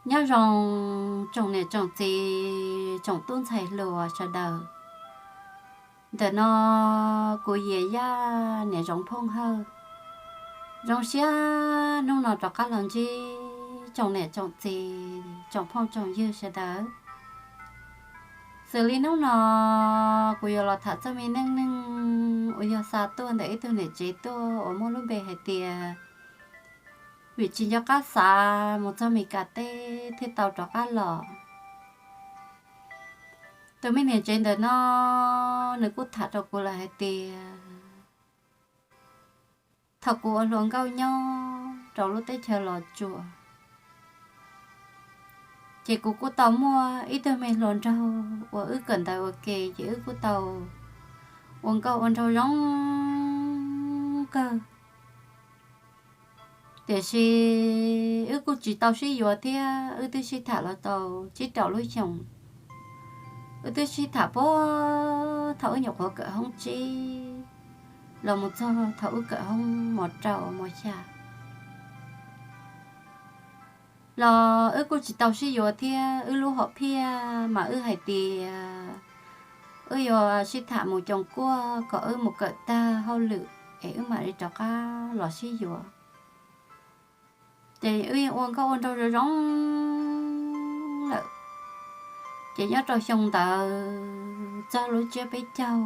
Nyob zoo tsoom niam tsoom txiv tsoom tub ntxhais hluas sawv daws. Ntawm no kuv Yias Yaj niam Zoov Phooj Hawj zoo siab hnub no rov qab los ntsib tsoom niam tsoom txiv tsoom phooj tsoom ywg sawv daws. Xws li hnub no kuv yuav los tham txog me neej neeg uas yog xa tuaj ntawm ib tug niam tsev tuaj uas muaj lub npe hais tias vim tsis nco qab xav mus txog Mes Kas teb thiaj tau rov qab los. Tus me niam tsev ntawm no nws kuj tham rau kuv lawm hais tias thaum kuv ua hluas nkauj nyob rau lub teb chaws Los Tsuas, ces kuv kuj tau muaj ib tug me hluas nraug uas wb kawm ntawv ua ke ces wb kuj tau ua nkauj ua nraug zoo kawg. Tiam sis wb kuj tsis tau sib yuav thiab wb twb sib tham los tau tsib rau lub xyoos. Wb twb sib tham puag thaum wb nyuam qhuav kawm hoob tsib los mus txog thaum wb kawm hoob mos rau mos xya los wb kuj tsis tau sib yuav thiab wb lub hom phiaj mas wb hais tias wb yuav sib tham mus coos kuaj kom wb mus kawm tag hauj lwm es wb mam li rov qab los sib yuav. Ces wb yeej ua nkauj ua nraug zoo zoo lawm. Ces nyob rau xyoo ntawd txog lub tsiab peb caug,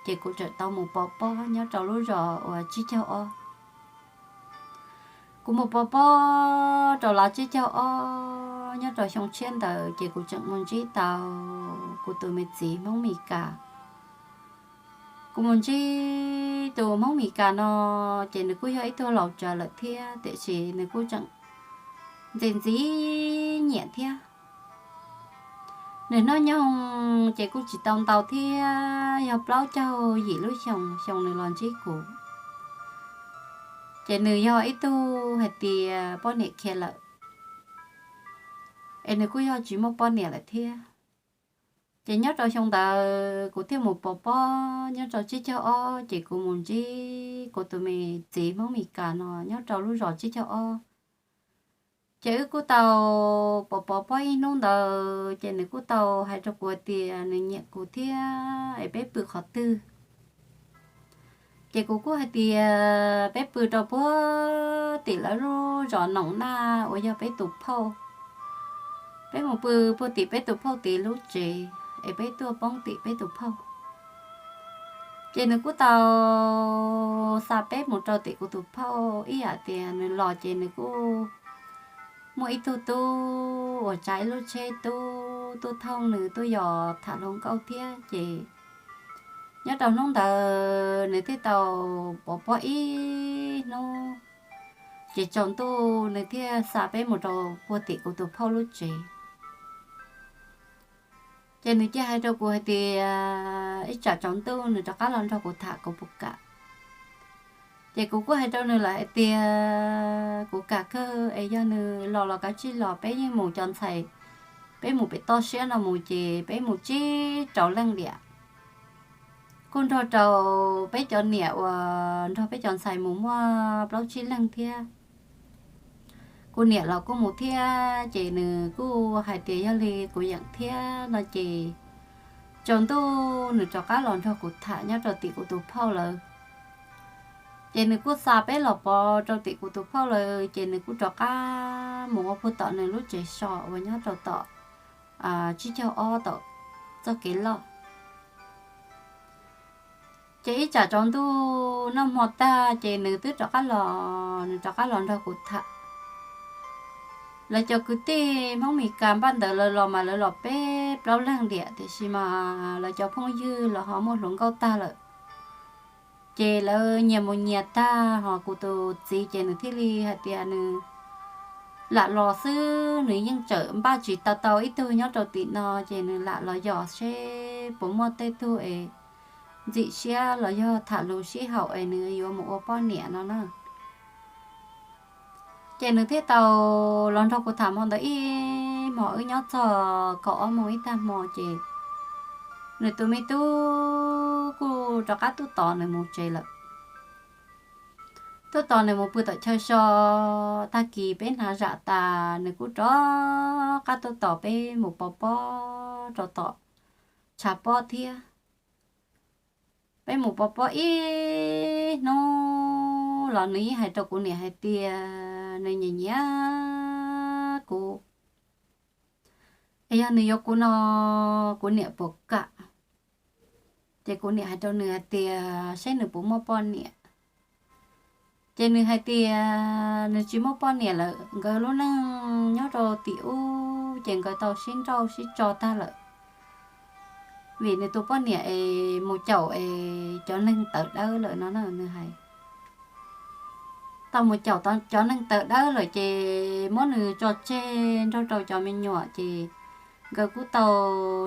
ces kuv tseem tau mus pov pob nyob rau lub zos uas tsib caug ob. Kuv mus pov pob rau lav tsib caug ob nyob rau xyoo tshiab ntawd ces kuv tseem mus ntsib tau kuv tus me txiv Hmoob Mes Kas. Kuv mus ntsib tus Hmoob Mes Kas no ces nws kuj yog ib tug laus tsawv lawm thiab tiam sis nws kuj tseem ntxim ntxim nyiam thiab. Nws hnub nyoog ces kuj tsis tau ntau thiab yog plaub caug yim lub xyoo xyoo nws los ntsib kuv. Ces nws yog ib tug hais tias poj niam khiav lawm es nws kuj yog tsis muaj poj niam lawm thiab. Ces nyob rau xyoo ntawd kuv thiaj mus pov pob nyob rau tsib caug ob ces kuv mus ntsib kuv tus me txiv Hmoob Mes Kas no nyob rau lub zos tsib caug ob. Ces wb kuj tau pov pov pob ib hnub ntawd ces nws kuj tau hais rau kuv tias nws nyiam kuv thiab es peb pw qhov twg. Ces kuv kuj hais tias peb pw rau puag tim lawv lub zos Noom Naj uas yog peb tus phauj. Peb mus pw puag tim peb tus phauj tim lub tsev es peb tuaj poob tim peb tus phauj. Ces nws kuj tau xa peb mus rau tim kuv tus phauj ib yam tias nws los ces nws kuj muaj ib tug tub uas tsav ib lub tsheb tub, tub thooj nws tuaj yos tham hluas nkauj thiab ces nyob rau hnub ntawd nws thiaj tau pov pob ib hnub, ces tsaus ntuj nws thiaj xa peb mus rau puag tim kuv tus phauj lub tsev. Ces nws cia hais rau kuv hais tias ib tsam tsaus ntuj nws rov qab los nrog kuv tham kuv puas kam. Ces kuv kuj hais rau nws lawm hais tias kuv kam kawg es yog nws los los kav tsij los, peb yeej mus cov ntxhais, peb mus pem toj siab no mus ces peb mus tsib rau leej diam. Kuj nrog rau peb cov niam uas nrog peb cov ntxhais mus muaj plaub tsib leeg thiab. Kuv niam los kuj mus thiab ces nws kuj hais tias yog li kuv yeem thiab no ces tsaus ntuj nws rov qab los nrog kuv tham nyob rau tim kuv tus phauj lawm. Ces nws kuj xa peb los pov rau tim kuv tus phauj lawm ces nws kuj rov qab mus ua puag tom nws lub tsev so uas nyob rau tom tsib caug ob tom txoj kev loj. Ces ib tsam tsaus ntuj noj hmo tag ces nws twb rov qab los, nws rov qab los nrog kuv tham. Lawv cov kwv tij Hmoob Mes Kas npaj ntawd lawv los mas lawv los peb plaub leeg diam tiam sis mas lawv cov phooj ywg los ho muaj hluas nkauj tag lawm. Ces lawv nyias mus nyias tag ho kuv tus txiv ces nws thiaj li hais tias nws lam los xwb, nws yeej tseem npaj tsis tau tau ib tug nyob rau tim no ces nws lam los yos seb puas muaj tej tug es ntxim siab los yog tham lus sib haum es nws yuav mus ua poj niam no na. Ces nws thiaj tau los nrog kuv tham hmo ntawd ib hmos, wb nyob txog kaum ob moos ib tag hmo ces nws tus me tub kuj rov qab tuaj tos nws mus tsev lawm. tuaj tos nws mus pw tom chaw so. Tag kis peb hnav zam tas nws kuj rov qab tuaj tos peb mus pov pob rau tom tshav pob thiab. Peb mus pov pob ib hnub los nws yeej hais rau kuv niam hais tias nws nyiam nyiam kuv, es yog nws yuav kuv no kuv niam puas kam. Ces kuv niam hais rau nws hais tias saib nws puas muaj poj niam. Ces nws hais tias nws tsis muaj poj niam lawm, nkawd lub neej nyob rau tim ub ces nkawd tau sib nrauj sib tso tag lawm, vim nws tus poj niam es mus caum es cov neeg tawv dawb lawm no na. Nws hais tau mus caum cov neeg tawv dawb lawm ces muab nws tso tseg nrog rau cov me nyuam ces nkawd kuj tau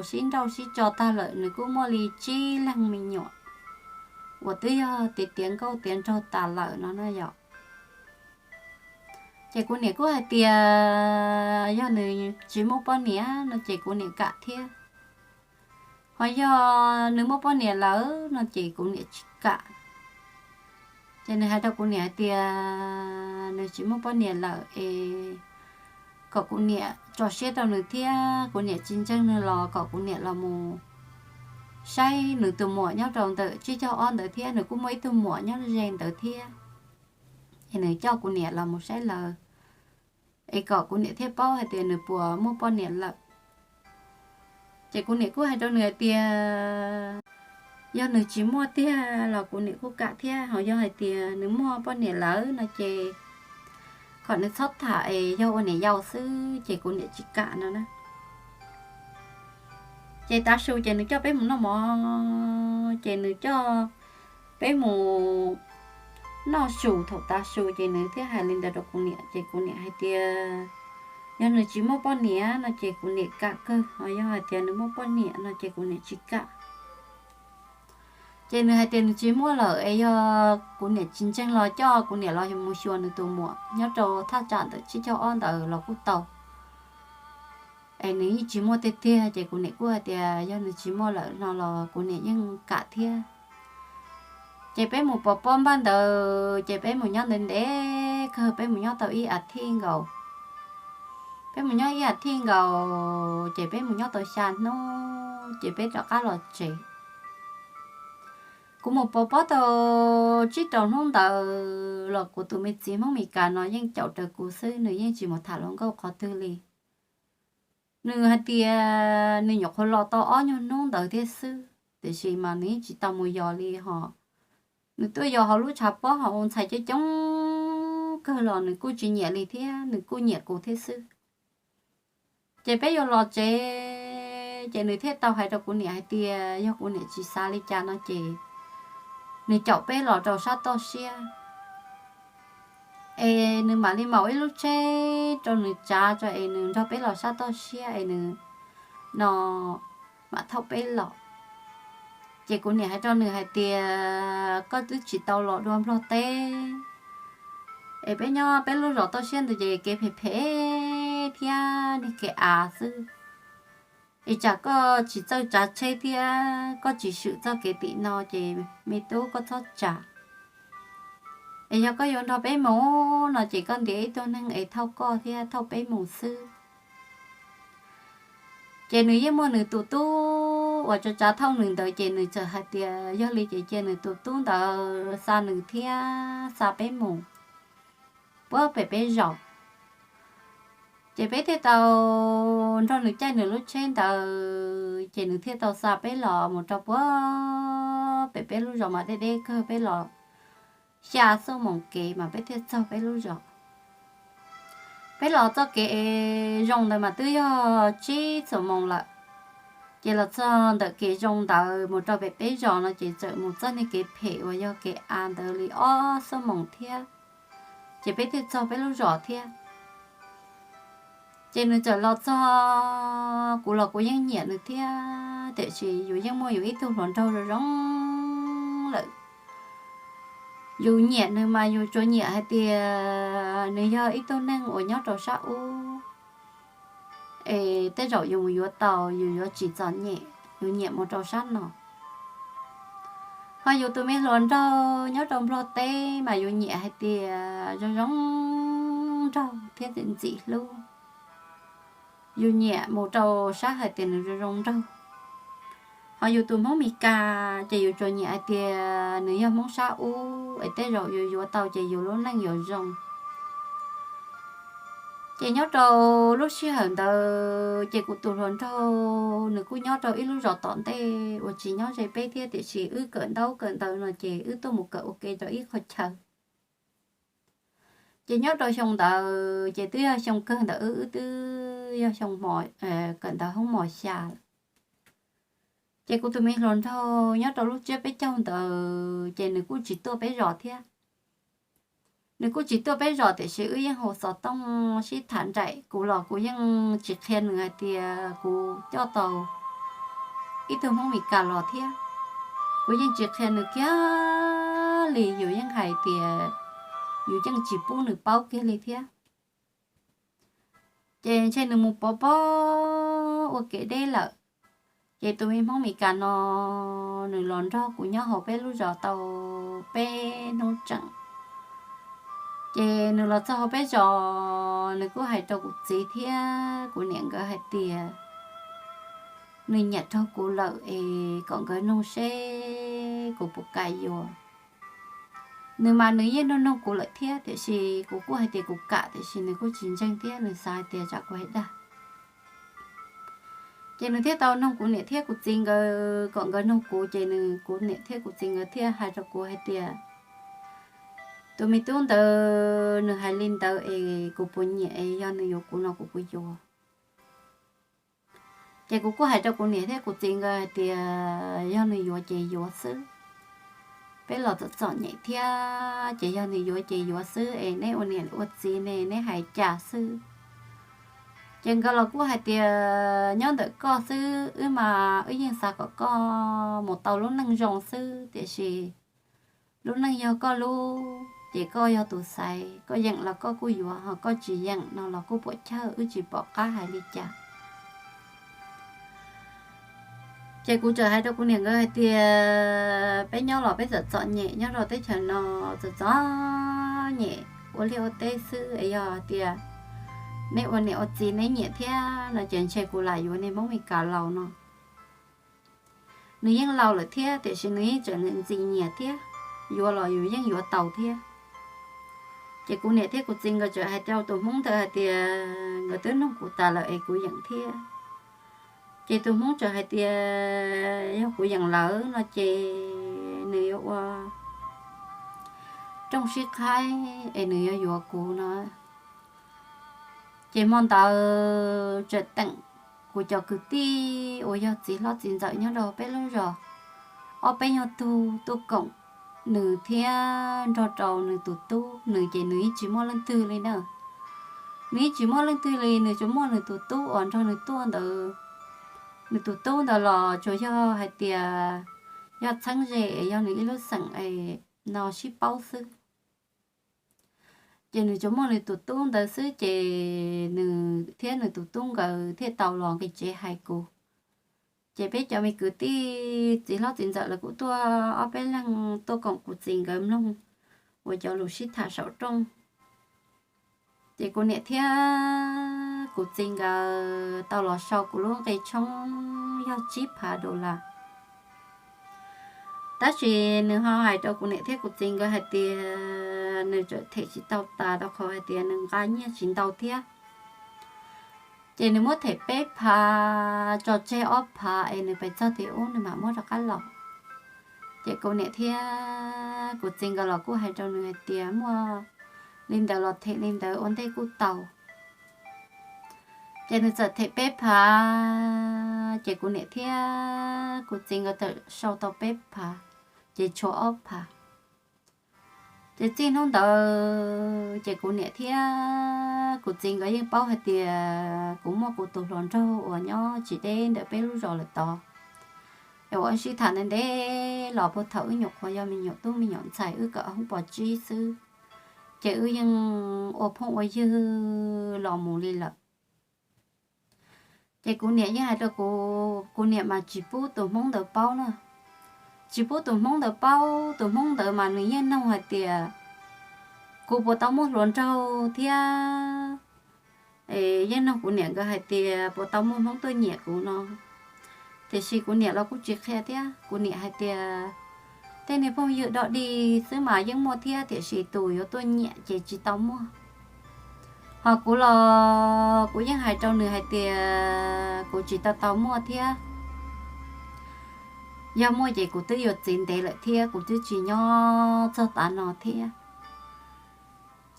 sib nrauj sib tso tag lawm, nws kuj muaj li tsib leeg me nyuam uas twb yog tiav tiav nkauj tiav nraug tas lawm no na yom. Ces kuv niam kuj hais tias yog nws tsis muaj poj niam no ces kuv niam kam thiab, ho yog nws muaj poj niam lawm no ces kuv niam tsis kam. Ces nws hais rau kuv niam hais tias nws tsis muaj poj niam lawm es kom kuv niam tso siab rau nws thiab kuv niam tsis ntseeg nws los kom kuv niam los mus saib nws tus muam nyob rau ntawm tsib caug ob ntawd thiab, nws kuj muaj ib tug muam nyob ze ntawd thiab. Es nws coj kuv niam los mus saib lawv es kom kuv niam thiaj paub hais tias nws puas muaj poj niam lawm. Ces kuv niam kuj hais rau nws hais tias yog nws tsis muaj tiag los kuv niam kuj kam thiab, ho yog hais tias nws muaj poj niam lawm no ces kom nws txhob tham es yog ua niam yau xwb ces kuv niam tsis kam no na. Ces tav su ces nws coj peb mus noj mov, ces nws coj peb mus noj su. Thaum tav su ces nws thiaj hais li ntawd rau kuv niam, ces kuv niam hais tias yog nws tsis muaj poj niam no ces kuv niam kam kawg, ho yog hais tias nws muaj poj niam no ces kuv niam tsis kam. Ces nws hais tias nws tsis muaj lawm es yog kuv niam tsis ntseeg los coj kuv niam los mus xyuas nws tus muam nyob rau thaj tsam ntawm tsib caug ob ntawd los kuj tau. Es nws yeej tsis muaj tiag tiag, ces kuv niam kuj hais tias yog nws tsis muaj lawm no los kuv niam yeej kam thiab. Ces peb mus pov pob npaj ntawd ces peb mus nyob ntev ntev kawg, peb mus nyob tau ib as thiv nkaus. Peb mus nyob ib as thiv nkaus ces peb mus nyob tau xya hnub ces peb rov qab los tsev. Kuv mus pov pob tau tsib rau hnub ntawd los kuv tus me txiv Hmoob Mes Kas no yeej caum raws kuv xwb, nws yeej tsis mus tham hluas nkauj qhov twg li. Nws hais tias nws nyuam qhuav los tau ob nyuag hnub ntawd thiab xwb, tiam sis mas nws yeej tsis tau mus yos li hos. Nws tuaj yos hauv lub tshav pob hos ua ntxhais coob coob kawg los nws kuj tsis nyiam li thiab, nws kuj nyiam kuv thiab xwb. Ces peb yuav los tsev, ces nws thiaj tau hais rau kuv niam hais tias yog kuv niam tsis xav li cas no ces nws caum peb los rau sab toj siab, es nws mam li maum ib lub tsheb rau nws tsav tso es nws nrog peb los sab toj siab es nws no mam thauj peb los. Ces kuv niam hais rau nws hais tias koj twb tsis tau los dua Nplog teb, es peb nyob peb lub zos toj siab ntawd ces kev phem phem thiab niag kev av xwb. Es tsam koj tsis txawj tsav tsheb thiab koj tsis swm txoj kev tim no ces me tub koj txhob tsav. Es yog koj yuav nrog peb mus no ces koj ntiav ib tug neeg es thauj koj thiab thauj peb mus xwb. Ces nws yeej muaj nws tus tub uas tsav tsav thauj nws ntawd, ces nws txawm hais tias yog li ces cia nws tus tub ntawd xa nws thiab xa peb mus puag pem peb zos. Ces peb thiaj tau nrog nws caij nws lub tsheb ntawd, ces nws thiaj tau xa peb los mus rau puag pem peb lub zos mas deb deb kawg, peb los xya xuab moos kev mas peb thiaj txog peb lub zos. Peb los txoj kev zoo ntawd mas twb yog tsib xuab moos lawm. Ces los txog ntawm kev zoo ntawd mus rau pem peb zos no ces txawm mus txoj niag kev phem uas yog kev av ntawd li ob xuab moos thiab, ces peb thiaj txog peb lub zos thiab. Ces nws txawm los txog, kuv los kuv yeej nyiam nws thiab, tiam sis yus yeej muaj yus ib tug hluas nraug zoo zoo lawm. Yus nyiam nws mas yus tsuas nyiam hais tias nws yog ib tug neeg uas nyob rau sab ub, es tej zaum yus mus yuav tau yus yuav tsis txom nyem, yus nyiam mus rau sab no. Ho yus tus me hluas nraug nyob rau Nplog teb mas yus nyiam hais tias zoo zoo nraug thiab ntxim hlub. Yus nyiam mus rau sab hais tias nws zoo zoo nraug. Ho yus tus Hmoob Mes Kas ces yus tsuas nyiam hais tias nws yog Hmoob sab ub es tej zaum yus yuav tau ces yus lub neej yuav zoo. Ces nyob rau lub sij hawm ntawd ces kuv tus hluas nraug nws kuj nyob rau ib lub zos tom ntej uas tsis nyob ze peb thiab, tiam sis wb kawm ntaub kawm ntawv no ces wb tuaj mus kawm ua ke rau ib qho chaw. Ces nyob rau xyoo ntawd ces twb yog xyoo kawg ntawm wb, wb twb yog xyoo hmo, kawm ntawv hoob mos xya lawm. Ces kuv tus me hluas nraug nyob rau lub tsiab peb caug ntawd ces nws kuj tsis tuaj peb zos thiab. Nws kuj tsis tuaj peb zos tiam sis wb yeej hu xov tooj sib tham nraim, kuv los kuv yeej tsis qhia nws hais tias kuv coj tau ib tug Hmoob Mes Kas los thiab. Kuv yeej tsis qhia nws kiag li, yus yeej hais tias yus yeej tsis pub nws paub kiag li thiab. Ces ntshe nws mus pov pob ua kev deb lawm. Ces tus me Hmoob Mes Kas no nws los nrog kuv nyob hauv peb lub zos tau peb hnub tseem. Ces nws los txog hauv peb zos, nws kuj hais rau kuv txiv thiab kuv niam nkawd hais tias nws nyiam raug kuv lawm es kom nkawd nug seb kuv puas kam yuav. Nws mas nws yeej nug nug kuv lawm thiab, tiam sis kuv kuj hais tias kuv kam, tiam sis nws kuj tsis ntseeg thiab nws xav hais tias tsam kuv hais dag. Ces nws thiaj tau nug kuv niam thiab kuv txiv nkawd kom nkawd nug kuv, ces nws, kuv niam thiab kuv txiv nkawd thiaj hais rau kuv hais tias tus me tub ntawd nws hais li ntawd es kuv puas nyiam, es yog nws yuav kuv no kuv puas yuav. Ces kuv kuj hais rau kuv niam thiab kuv txiv nkawd hais tias yog nws yuav ces yuav xwb. Peb los txom txom nyem thiab ces yog nws yuav ces yuav xwb es neb ua niam ua txiv ne neb hais cas xwb. Ces nkawd los kuj hais tias nyob ntawm koj xwb, wb mas wb yeej xav kom koj mus tau lub neej zoo xwb, tiam sis lub neej yog koj lub ces koj yog tus xaiv, koj yeem los koj kuj yuav, ho koj tsis yeem no los kuj puam chawj, wb tsis pom qab hais li cas. Ces kuv txawm hais rau kuv niam nkawd hais tias peb nyob los peb txom txom nyem nyob rau teb chaws no, txom txom nyem ua liaj ua teb xwb es yog tias neb ua niam ua txiv neb nyiam thiab no ces ntshe kuv lam yuav niag Hmoob Mes Kas laus no. Nws yeej laus lawm thiab tiam sis nws yeej tseem ntxim nyiam thiab, yuav los yus yeej yuav tau thiab. Ces kuv niam thiab kuv txiv nkawd txawm hais rau tus Hmoob ntawd hais tias nkawd twb nug kuv tas lawm es kuv yeem thiab. Ces tus Hmoob txawm hais tias yog kuv yeem lawm no ces nws yuav ua rooj sib qhaib es nws yuav yuav kuv no. Ces hmo ntawd tseem teem kuv cov kwv tij uas yog txiv hlob txiv ntxawm nyob rau peb lub zos, ob peb nyuag tug tuaj koom nws thiab nrog rau nws tus tub. Nws ces nws yeej tsis muaj leej twg li na. Nws yeej tsis muaj leej twg li, nws tsuas muaj nws tus tub uas nrog nws tuaj ntawd. Nws tus tub ntawd los tsuas yog hais tias yog txheeb ze es yog nws ib lub xeem no sib paub xwb. Ces nws tsuas muaj nws tus tub ntawd xwb ces nws thiab nws tus tub nkawd thiaj tau los nqis tsev hais kuv. Ces peb cov me kwv tij txiv hlob txiv ntxawm lawv kuj tuaj ob peb leeg tuaj koom kuv txiv nkawd mloog uas cov lus sib tham saum rooj. Ces kuv niam thiab kuv txiv nkawd tau los sau kuv lub nqi tshoob yog tsib phav dollar. Tab sis nws ho hais rau kuv niam thiab kuv txiv nkawd hais tias nws txawm them tsis tau tas rau qhov hais tias nws nqa nyiaj tsis ntau thiab. Ces nws muab them peb phav tso tseg ob phav es nws pes txog tim ub nws mam muab rov qab los. Ces kuv niam thiab kuv txiv nkawd los kuj hais rau nws hais tias muaj li ntawd los them li ntawd ua ntej kuj tau. Ces nws txawm them peb phav, ces kuv niam thiab kuv txiv nkawd txawm sau tau peb phav, ces tshuav ob phav. Ces txij hnub ntawd ces kuv niam thiab kuv txiv nkawd yeej paub hais tias kuv muaj kuv tus hluas nraug uas nyob tsis deb ntawm peb lub zos lawm tod. Es uas sib tham ntev ntev los puag thaum wb nyuam qhuav yog me nyuam tub me nyuam ntxhais wb kawm hoob pos tsib xwb, ces wb yeej ua phooj ua ywg los mus li lawm. Ces kuv niam yeej hais rau kuv, kuv niam mas tsis pub tus hmoob ntawd paub na. tsis pub tus Hmoob ntawd paub. Tus Hmoob ntawd mas nws yeej nug hais tias kuv puas tau muaj hluas nraug thiab, yeej nug kuv niam nkawd hais tias puas tau muaj Hmoob tuaj nyiam kuv no. Tiam sis kuv niam los kuj tsis qhia thiab, kuv niam hais tias tej niag phooj ywg dog dig xwb mas yeej muaj thiab, tiam sis tus yuav tuaj nyiam ces tsis tau muaj. Ho kuv los kuv yeej hais rau nws hais tias kuv tsis tau tau muaj thiab, yog muaj ces kuv twb yuav txiv ntev lawm thiab, kuv twb tsis nyob txog tav no thiab.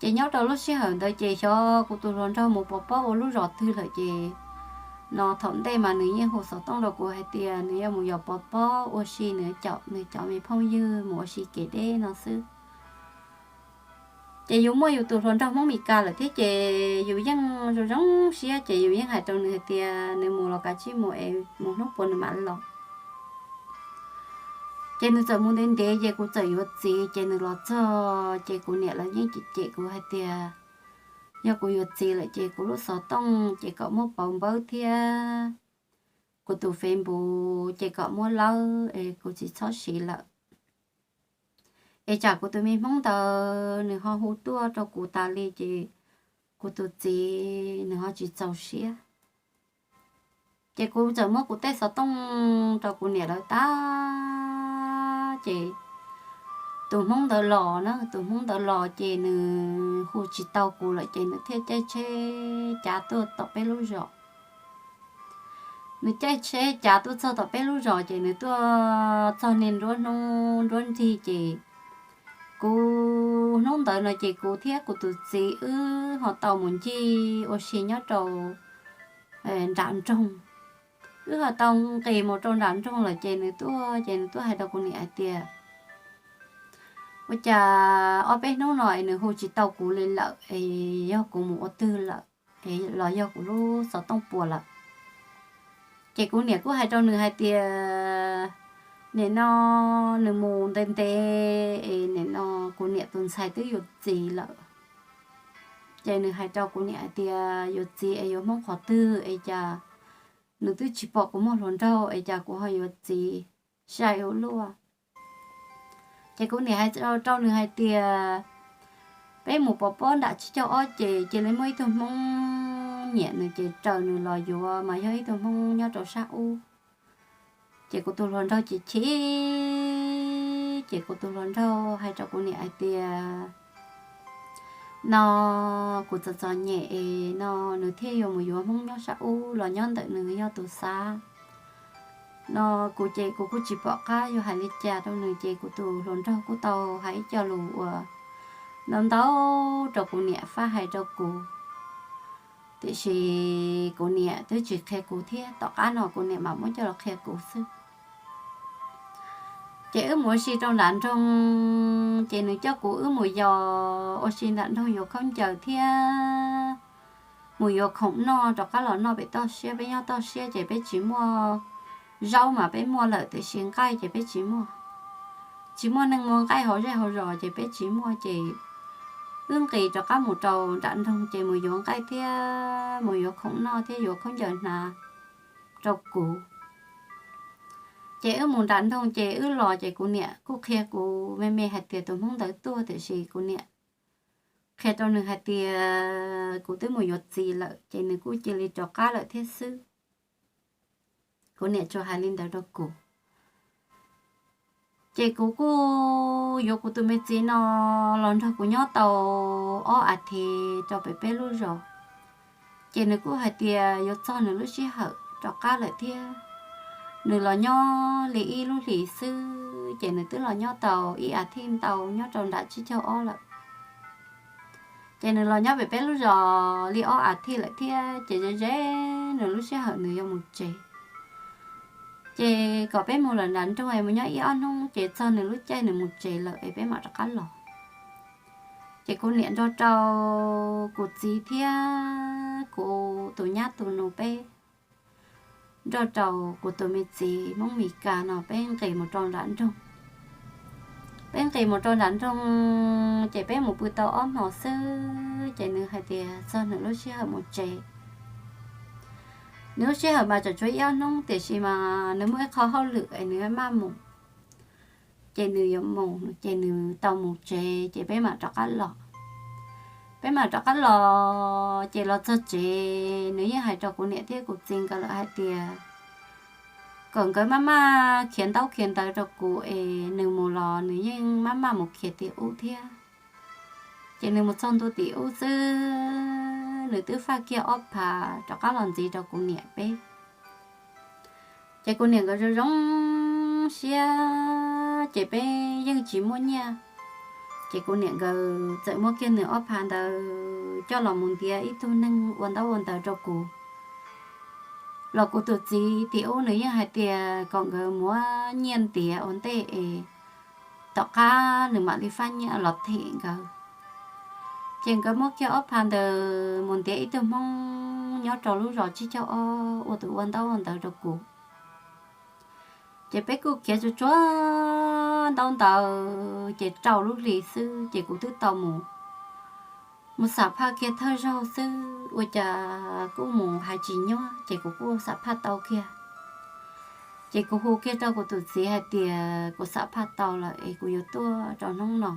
Ces nyob rau lub sij hawm ntawd ces xyov kuv tus hluas nraug mus pov pob ua lub zos twg lawm ces no thaum ntej mas nws yeej hu xov tooj rau kuv hais tias nws yuav mus yos pov pob ua si, nws caum nws cov me phooj ywg mus ua si kev deb no xwb. Ces yus muaj yus tus hluas nraug Hmoob Mes Kas lawm thiab ces yus yeej zoo zoo siab ces yus yeej hais rau nws hais tias nws mus los kav tsij mus es mus hnub puas nws mam los. Ces nws txawm mus ntev ntev ces kuv txawm yuav txiv ces nws los txog ces kuv niam lawv yeej cem kuv hais tias yog kuv yuav txiv lawm ces kuv lub xov tooj ces kom muab pauv npawb thiab kuv tus Facebook ces kom muab lawb es kuv tsis txhob siv lawm. Es tsam kuv tus me Hmoob ntawd nws ho hu tuaj rau kuv tas li ces kuv tus txiv nws ho tsis txaus siab. Ces kuv txawm muab kuv tej xov tooj rau kuv niam lawv tag ces tus Hmoob ntawd los na, tus Hmoob ntawd los ces nws hu tsis tau kuv lawm ces nws thiaj caij tsheb cav tuaj tom peb lub zos. Nws caij tsheb cav tuaj txog tom peb lub zos ces nws tuaj txog niaj nruab hnub nruab nrig ces kuv hnub ntawd no ces kuv thiab kuv tus txiv wb ho tau mus ncig ua si nyob rau nram nroog. Wb ho tau nqis mus rau nram nroog lawm ces nws tuaj ces nws tuaj hais rau kuv niam hais tias ua cas ob peb hnub no es nws hu tsis tau kuv li lawm es yog kuv mus ua twg lawm es los yog kuv lub xov tooj puas lawm. Ces kuv niam kuj hais rau nws hais tias nim no nws mus ntev ntev es nim no kuv niam tus ntxhais twb yuav txiv lawm. Ces nws hais rau kuv niam hais tias yuav txiv es yuav Hmoob qhov twg es cas nws twb tsis pom kuv muaj hluas nraug es cas kuv ho yuav txiv sai ua luaj. Ces kuv niam hais rau nws hais tias peb mus pov pob nram tsib caug ob ces cia li muaj ib tug Hmoob nyiam nws ces raws nws los yuav mas yog ib tug Hmoob nyob rau sab ub. Ces kuv tus hluas nraug chim chim, ces kuv tus hluas nraug hais rau kuv niam hais tias no kuv txom txom nyem es no nws thiaj yuav mus yuav Hmoob nyob sab ub los nyob ntawm nws yog tus xav. No kuv ces kuv kuj tsis pom qab yuav hais li cas rau nws ces kuv tus hluas nraug kuj tau hais ib co lus uas ntau ntau rau kuv niam fab hais rau kuv. Tiam sis kuv niam twb tsis qhia kuv thiab, tom qab no kuv niam mam muab coj los qhia kuv xwb. Ces wb mus ua si rau nram nroog, ces nws coj kuv wb mus yos ua si nram nroog yuav khaub ncaws thiab mus yuav khoom noj rov qab los noj pem toj siab. Peb nyob toj siab ces peb tsis muaj, zaub mas peb muaj lawm tiam sis nqaij ces peb tsis muaj. Tsis muaj neeg muag nqaij hauv zej hauv zos ces peb tsis muaj ces wb nqis rov qab mus rau nram nroog ces mus yuav nqaij thiab mus yuav khoom noj thiab yuav khaub ncaws hnav rau kuv. Ces wb mus nram nroog ces wb los ces kuv niam kuj qhia kuv me me hais tias tus Hmoob ntawd tuaj, tiam sis kuv niam qhia rau nws hais tias kuv twb mus yuav txiv lawm ces nws kuj cia li rov qab lawm thiab xwb. Kuv niam tsuas hais li ntawd rau kuv. Ces kuv kuj yuav kuv tus me txiv no los nrog kuv nyob tau ob as thiv rau pem peb lub zos. Ces nws kuj hais tias yuav txog nws lub sij hawm rov qab lawm thiab. Nws los nyob li ib lub hlis xwb ces nws twb los nyob tau ib as thiv ntau nyob rau nram tsib caug ob lawm. Ces nws los nyob pem peb lub zos li ob as thiv lawm thiab ces ze ze nws lub sij hawm nws yuav mus tsev. Ces kom peb mus lawm nram nroog es mus nyob ib ob hnub ces txog nws lub caij nws mus tsev lawm es peb mam rov qab los. Ces kuv niam nrog rau kuv txiv thiab kuv tus nyab tus nus peb nrog rau kuv tus me txiv Hmoob Mes Kas no peb nqis mus rau nram nroog. Peb nqis mus rau nram nroog ces peb mus pw tau ob hmos xwb ces nws hais tias txog nws lub sij hawm mus tsev. Nws lub sij hawm mas tseem tshuav ib ob hnub tiam sis mas nws muaj ib qho hauj lwm es nws maj mus. ces nws yuav mus, ces nws tau mus tsev ces peb mam rov qab los. Peb mam rov qab los ces los txog tsev nws yeej hais rau kuv niam thiab kuv txiv nkawd lawm hais tias kom nkawd maj maj khiav ntaub khiav ntawv rau kuv es nws mus los nws yeej maj maj mus khiav tim ub thiab. Ces nws mus txog ntua tim ub xwb nws twb faj kiag ob phav rov qab los ntxiv rau kuv niam peb. Ces kuv niam nkawd zoo zoo siab ces peb yeej tsis muaj nyiaj. Ces kuv niam nkawd txawm muab kiag nws ob phav ntawd coj los mus ntiav ib tug neeg ua ntaub ua ntawv rau kuv. Los kuv tus txiv tim ub nws yeej hais tias kom nkawd muab nyiaj ntiav ua ntej es tom qab nws mam li faj nyiaj los them nkawd. Ces nkawd muab kiag ob phav ntawd mus ntiav ib tug Hmoob nyob rau lub zos Tsib Caug Ob ua tus ua ntaub ua ntawv rau kuv. Ces peb kuj khiav tsuag tsuag ntaub ntawv ces rau lub hlis xwb ces kuv twb tau mus, mus xam phaj kiag thawj zaug xwb ua cas kuj mus hais tsis nyuaj ces kuv kuj xam phaj tau kiag. Ces kuv hu kiag rau kuv tus txiv hais tias kuv xam phaj tau lawm es kuv yuav tuaj rau hnub no.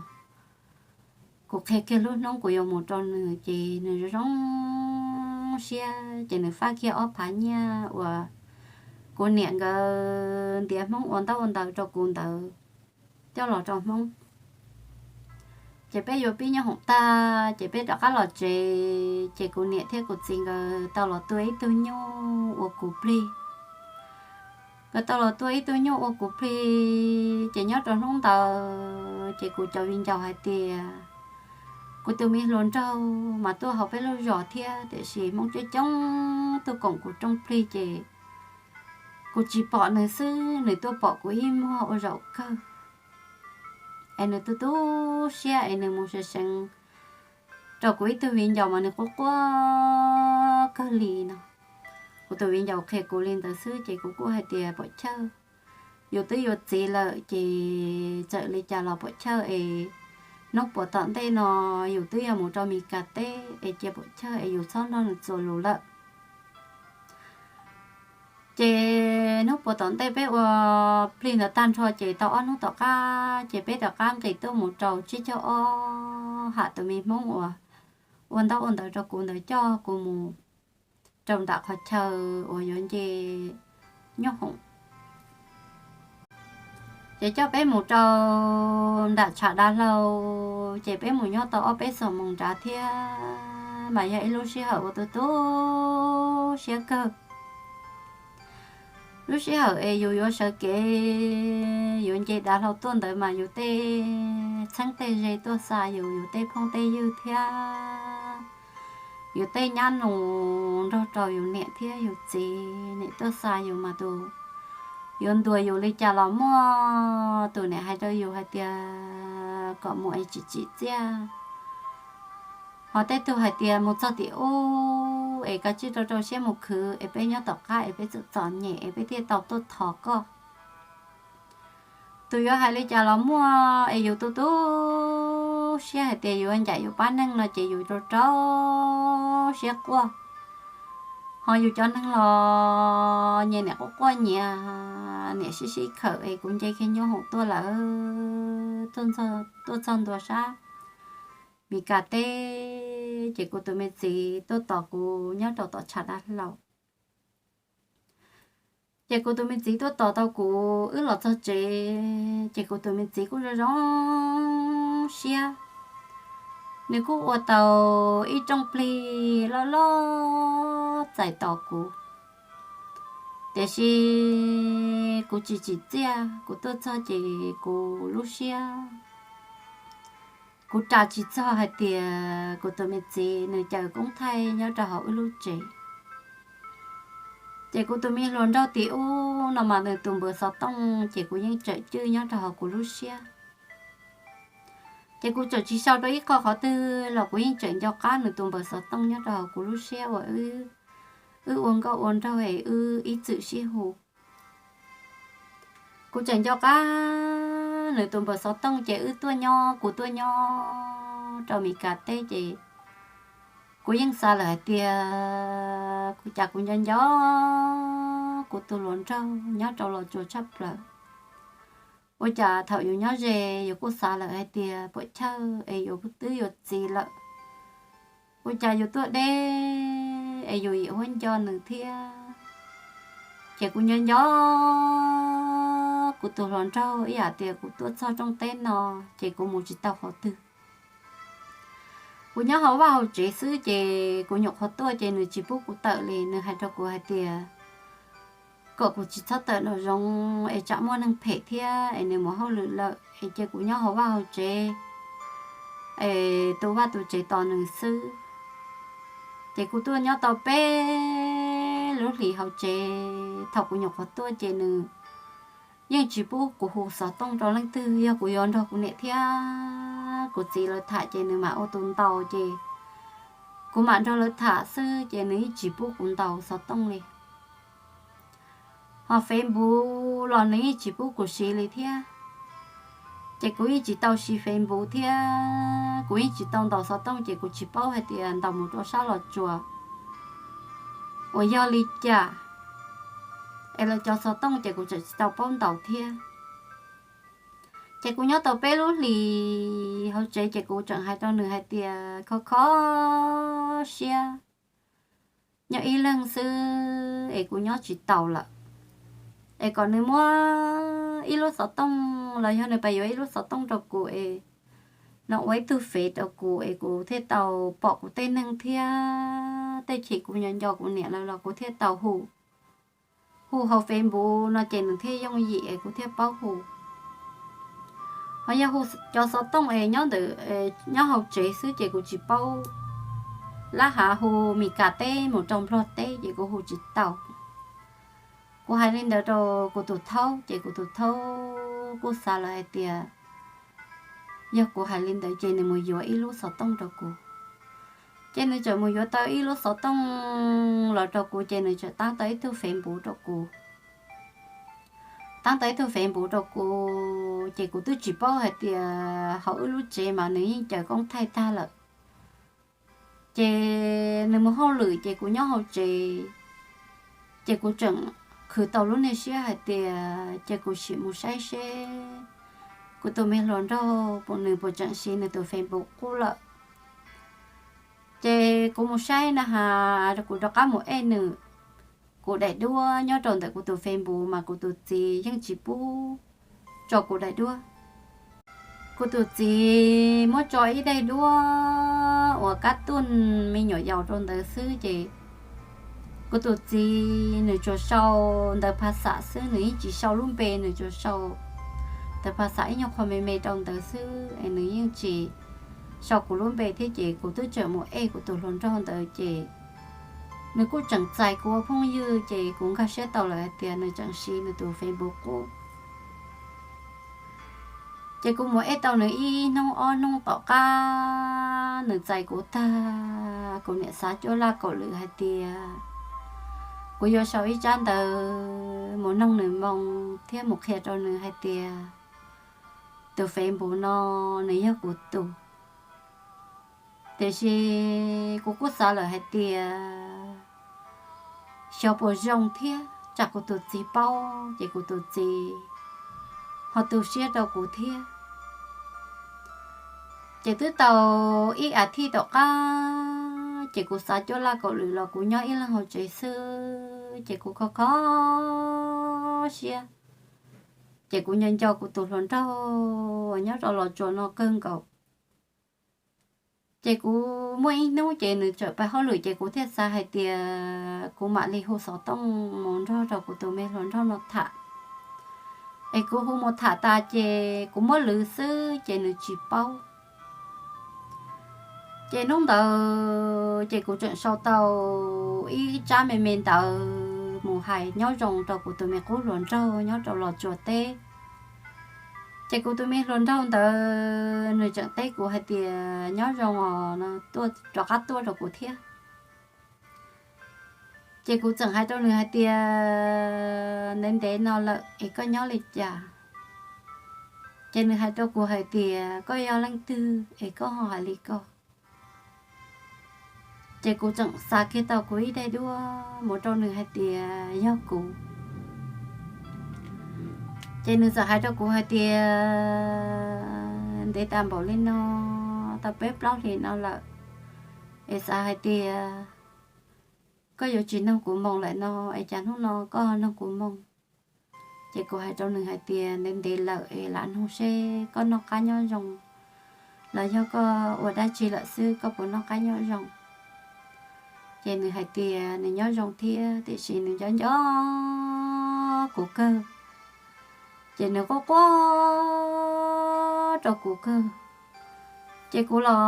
Kuv qhia kiag lub hnub kuv yuav mus rau nws ces nws zoo zoo siab ces nws faj kiag ob phav nyiaj uas kuv niam nkawd ntiav Hmoob ua ntaub ua ntawv rau kuv ntawd coj los rau Hmoob. Ces peb yuav pib nyob hoom tag ces peb rov qab los tsev ces kuv niam thiab kuv txiv nkawd tau los tua ib tug nyuj ua kuv plig. Nkawd tau los tua ib tug nyuj ua kuv plig ces nyob rau hnub ntawd ces kuv cov viv ncaus hais tias kuv tus me hluas nraug mas tuaj hauv peb lub zos thiab tiam sis Hmoob coob coob tuaj koom kuv rooj plig ces kuv tsis pom nws xwb nws tuaj pom kuv ib muag ua zaum kawg. Es nws tu tu siab es nws mus seev seev rau kuv ib tug viv ncaus mas nws quaj quaj kawg li no. Kuv tus viv ncaus qhia kuv li ntawd xwb ces kuv kuj hais tias pom chawj, yus twb yuav txiv lawm ces txawm li cas los pom chawj es hnub puas tom ntej no yus twb yuav mus rau Mis Kas teb es cia pom chawj es yus txhob nrog nws txuas lus lawm. Ces hnub puas tom ntej peb ua plig ntawd tag nrho ces tau ob hnub tom qab ces peb rov qab nqis tuaj mus rau Tsib Caug Ob ham tus me Hmoob uas ua ntaub ua ntawv rau kuv ntawd coj kuv mus rau nram qhov chaw uas yuav nce nyoob hoom. Ces coj peb mus rau nram tshav dav hlau, ces peb mus nyob tau ob peb xuab moos nrad thiab mas yog ib lub sij hawm uas tu tu siab kawg. Lub sij hawm es yus yuav sawv kev yuav nce dav hlau tuaj ntawd mas yus tej txheeb tej ze tuaj xa yus, yus tej phooj tej ywg thiab yus tej nyab nus nrog rau yus niam thiab yus txiv nim tuaj xa yus mas tus yuav ntuas yus li cas los muaj. Tus niam hais rau yus hais tias kom mus es tsis tsim txiaj, ho tej tug hais tias mus txog tim ub es kav tsij rau rau siab mus khwv es peb nyob tom qab es peb txom txom nyem es peb thiaj tau tuaj thov koj. Tus yuav hais li cas los muaj es yus tu tu siab hais tias yus ncaim yus pab neeg no ces yus rau rau siab quaj. Ho yus cov neeg los nyias niam quaj quaj nyias niam sib sib khawm es kuv nce kiag nyoob hoom tuaj lawm, tuaj txog ntua sab Mis Kas teb ces kuv tus me txiv tuaj tos kuv nyob rau tom tshav dav hlau. Ces kuv tus me txiv tuaj tos tau kuv wb los txog tsev, ces kuv tus me txiv kuj zoo zoo siab. Nws kuj ua tau ib rooj plig loj loj txais tos kuv, tiam sis kuv tsis tsim txiaj, kuv tuaj txog ces kuv lub siab kuv ras tsis txog hais tias kuv tus me txiv nws cawm koob thaij nyob rau hauv wb lub tsev. Ces kuv tus me hluas nraug tim ub no mas nws tus npawb xov tooj ces kuv yeej tsawm cwj nyob rau hauv kuv lub siab. Ces kuv tsawm tsis sau rau ib qho qhov twg los kuv yeej tsawm nco qab nws tus npawb xov tooj nyob rau hauv kuv lub siab uas wb ua nkauj ua nraug es wb ib txwm sib hu. Kuv tseem nco qab nws tus npawb xov tooj ces wb tuaj nyob, kuv tuaj nyob rau Mis Kas teb ces kuv yeej xav lawm hais tias kuv cas kuv nco nco kuv tus hluas nraug nyob rau Los Tsuas tshaj plaws. Ua cas thaum yus nyob ze yus kuj xav lawm hais tias puam chawj es yus twb yuav txiv lawm, ua cas yus tuaj deb es yus yim huab nco nws thiab. Ces kuv nco nco kuv tus hluas nraug ib yam tias kuv tuaj txog rooj teb no ces kuv mus tsis tau qhov twg. Kuv nyob hauv vaj hauv tsev xwb ces kuv nyuam qhuav tuaj ces nws tsis pub kuv tawm li, nws hais rau kuv hais tias kom kuv tsis txhob tawm nraum zoov es tsam muaj neeg phem thiab es nws mus hauj lwm lawm es cia kuv nyob hauv vaj hauv tsev es tu vaj tu tsev tos nws xwb. Ces kuv tuaj nyob tau peb lub hlis hauv tsev, thaum kuv nyuam qhuav tuaj ces nws yeej tsis pub kuv hu xov tooj rau leej twg, yog kuv yuav nrog kuv niam thiab kuv txiv lawv tham ces nws mam ua tus ntaus ces kuv mam nrog lawv tham xwb ces nws yeej tsis pub kuv ntaus xov tooj li. Ho Facebook los nws yeej tsis pub kuv siv li thiab. Ces kuv yeej tsis tau siv Facebook thiab kuv yeej tsis tau ntaus xov tooj ces kuv tsis paub hais tias ntaus mus rau sab Los Tsuas uas yog li cas es lawv cov xov tooj ces kuv tseem tsis tau paub ntaus thiab. Ces kuv nyob tau peb lub hlis hauv tsev ces kuv tseem hais rau nws hais tias kho kho siab, nyob ib leeg xwb es kuv nyob tsis taus lawm, es kom nws muab ib lub xov tooj los yog nws pab yuav ib lub xov tooj rau kuv es no ua ib tug fev rau kuv es kuv thiaj tau pom kuv tej neeg thiab tej chim kuv nco nco kuv niam lawv los kuv thiaj tau hu, hu hauv Facebook no ces nws thiaj yooj yim es kuv thiaj paub hu. Ho yog hu cov xov tooj es nyob ntawm, nyob hauv tsev xwb ces kuv tsis paub lab hav hu Mis Kas teb mus rau Nplog teb ces kuv hu tsis tau. Kuv hais li ntawd rau kuv tus thaub ces kuv tus thaub kuj xav lawm hais tias yog kuv hais li ntawd ces nws mus yuav ib lub xov tooj rau kuv. Ces nws txawm mus yuav tau ib lub xov tooj los rau kuv ces nws txawm taab tau ib tug Facebook rau kuv. Taab tau ib tug Facebook rau kuv ces kuv twb tsis paub hais tias hauv wb lub tsev mas nws yeej caws koob thaij tag lawm. Ces nws mus hauj lwm ces kuv nyob hauv tsev, ces kuv tseem khwv tau lub niag siab hais tias ces kuv sim mus saib seb kuv tus me hluas nraug puas, nws puas tseem siv nws tus Facebook qub lawm. Ces kuv mus saib na has kuv rov qab mus ej nws, kuv daim duab nyob rau ntawm kuv tus Facebook mas kuv tus txiv yeej tsis pub tso kuv daim duab. Kuv tus txiv muab tso ib daim duab uas kab tuj me nyuam yaus rau ntawd xwb ces kuv tus txiv nws tsuas sau ntawv phas xam xwb, nws yeej tsis sau lub npe, nws tsuas sau ntawv phas xam ib nyuag qho me me rau ntawd xwb es nws yeej tsis sau kuv lub npe thiab ces kuv twb tseem mus ej kuv tus hluas nraug ntawd ces nws kuj tseem txais kuv ua phooj ywg ces kuv nkag siab tau lawm hais tias nws tseem siv nws tus Facebook qub. Ces kuv mus ej tau nws ib hnub ob hnub tom qab nws txais kuv tag, kuv niam xav cuaj laj kaum lwm hais tias kuv yuav sau ib tsab ntawv mus noog nws moo thiab mus qhia rau nws hais tias tus Facebook no nws yog kuv tus. Tiam sis kuv kuj xav lawm hais tias xyov puas zoo thiab tsam kuv tus txiv paub ces kuv tus txiv ho tu siab rau kuv thiab. Ces twb tau ib as thiv tom qab ces kuv xav cuaj laj kaum lwm los kuv nyob ib leeg hauv tsev xwb ces kuv kho kho siab. Ces kuv nco nco kuv tus hluas nraug nyob rau Los Tsuas no kawg nkaus. Ces kuv muaj ib hnub ces nws txawm pais hauj lwm ces kuv thiaj xav hais tias kuv mam li hu xov tooj mus nrog rau kuv tus me hluas nraug no tham. Es kuv hu mus tham tas ces kuv muab lwv xwb ces nws tsis paub. Ces hnub ntawd ces kuv tseem sau tau ib tsab me me ntawd mus hais nyob zoo rau kuv tus me qub hluas nraug nyob rau Los Tsuas teb. Ces kuv tus me hluas nraug ntawd nws tseem teb kuv hais tias nyob zoo os, rov qab tuaj rau kuv thiab. Ces kuv tseem hais rau nws hais tias ntev ntev no lawm es koj nyob li cas? Ces nws hais rau kuv hais tias koj yog leej twg es koj ho hais li ko? Ces kuv tseem xa kiag tau kuv ib daim duab mus rau nws hais tias yog kuv. Ces nws txawm hais rau kuv hais tias, ntev tas npaum li no, tau peb plaub hlis no lawm, es xav hais tias koj yuav tsis nug kuv moo lawm no, es cas hnub no koj nug kuv moo? Ces kuv hais rau nws hais tias, ntev ntev lawm es lam nug seb koj noj qab nyob zoo los yog koj ua dab tsi lawm xwb, koj puas noj qab nyob zoo? Ces nws hais tias nws nyob zoo thiab, tiam sis nws nco nco kuv kawg. Ces nws quaj quaj rau kuv kawg. Ces kuv los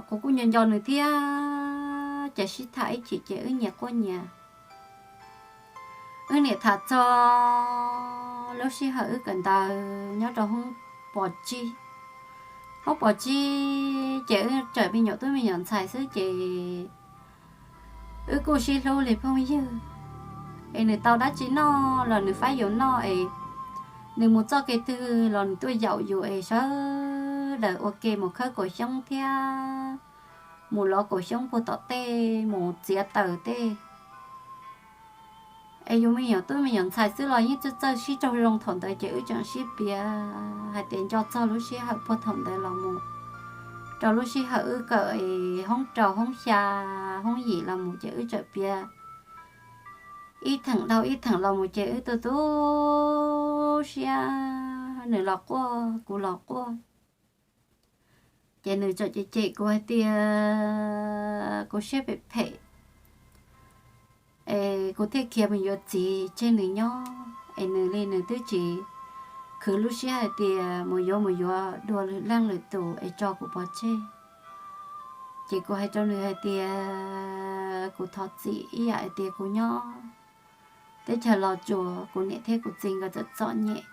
kuv kuj nco nco nws thiab, ces sib tham ib chim ces wb nyias quaj nyias. Wb niam tham txog lub sij hawm wb kawm ntawv nyob rau hoob pos tsib. Hoob pos tsib ces wb tseem me nyuam tub me nyuam ntxhais xwb ces wb kuj sib hlub li phooj ywg. Es nws tau dab tsi noj los nws faib yus noj es nws mus txoj kev twg los nws tuaj yaum yus es sawv daws ua ke mus khawb kaum xyoob thiab mus lov kaum xyoob puag tom tej mus txiav taws tej. Es yus me nyuam tub me nyuam ntxhais xwb los yeej txawj txawj sib raug zoo thaum ntawd ces wb tseem sib piav hais tias nco txog lub sij hawm puag thaum ntawd los mus rau lub sij hawm wb kawm hoob rau hoob xya hoob yim los mus ces wb tseem piav ib theem dhau ib theem los mus ces wb tu tu siab, nws los quaj kuv los quaj. Ces nws tseem cem cem kuv hais tias kuv siab phem phem es kuv thiaj khiav mus yuav txiv tseg nws nyob, es nws li nws twb tsis khwv lub siab hais tias mus yuav mus yuav dua lwm leej lwm tus es tso kuv pov tseg. Ces kuv hais rau nws hais tias kuv thov txim ib yam hais tias kuv nyob teb chaws Los Tsuas kuv niam thiab kuv txiv nkawd txom txom nyem.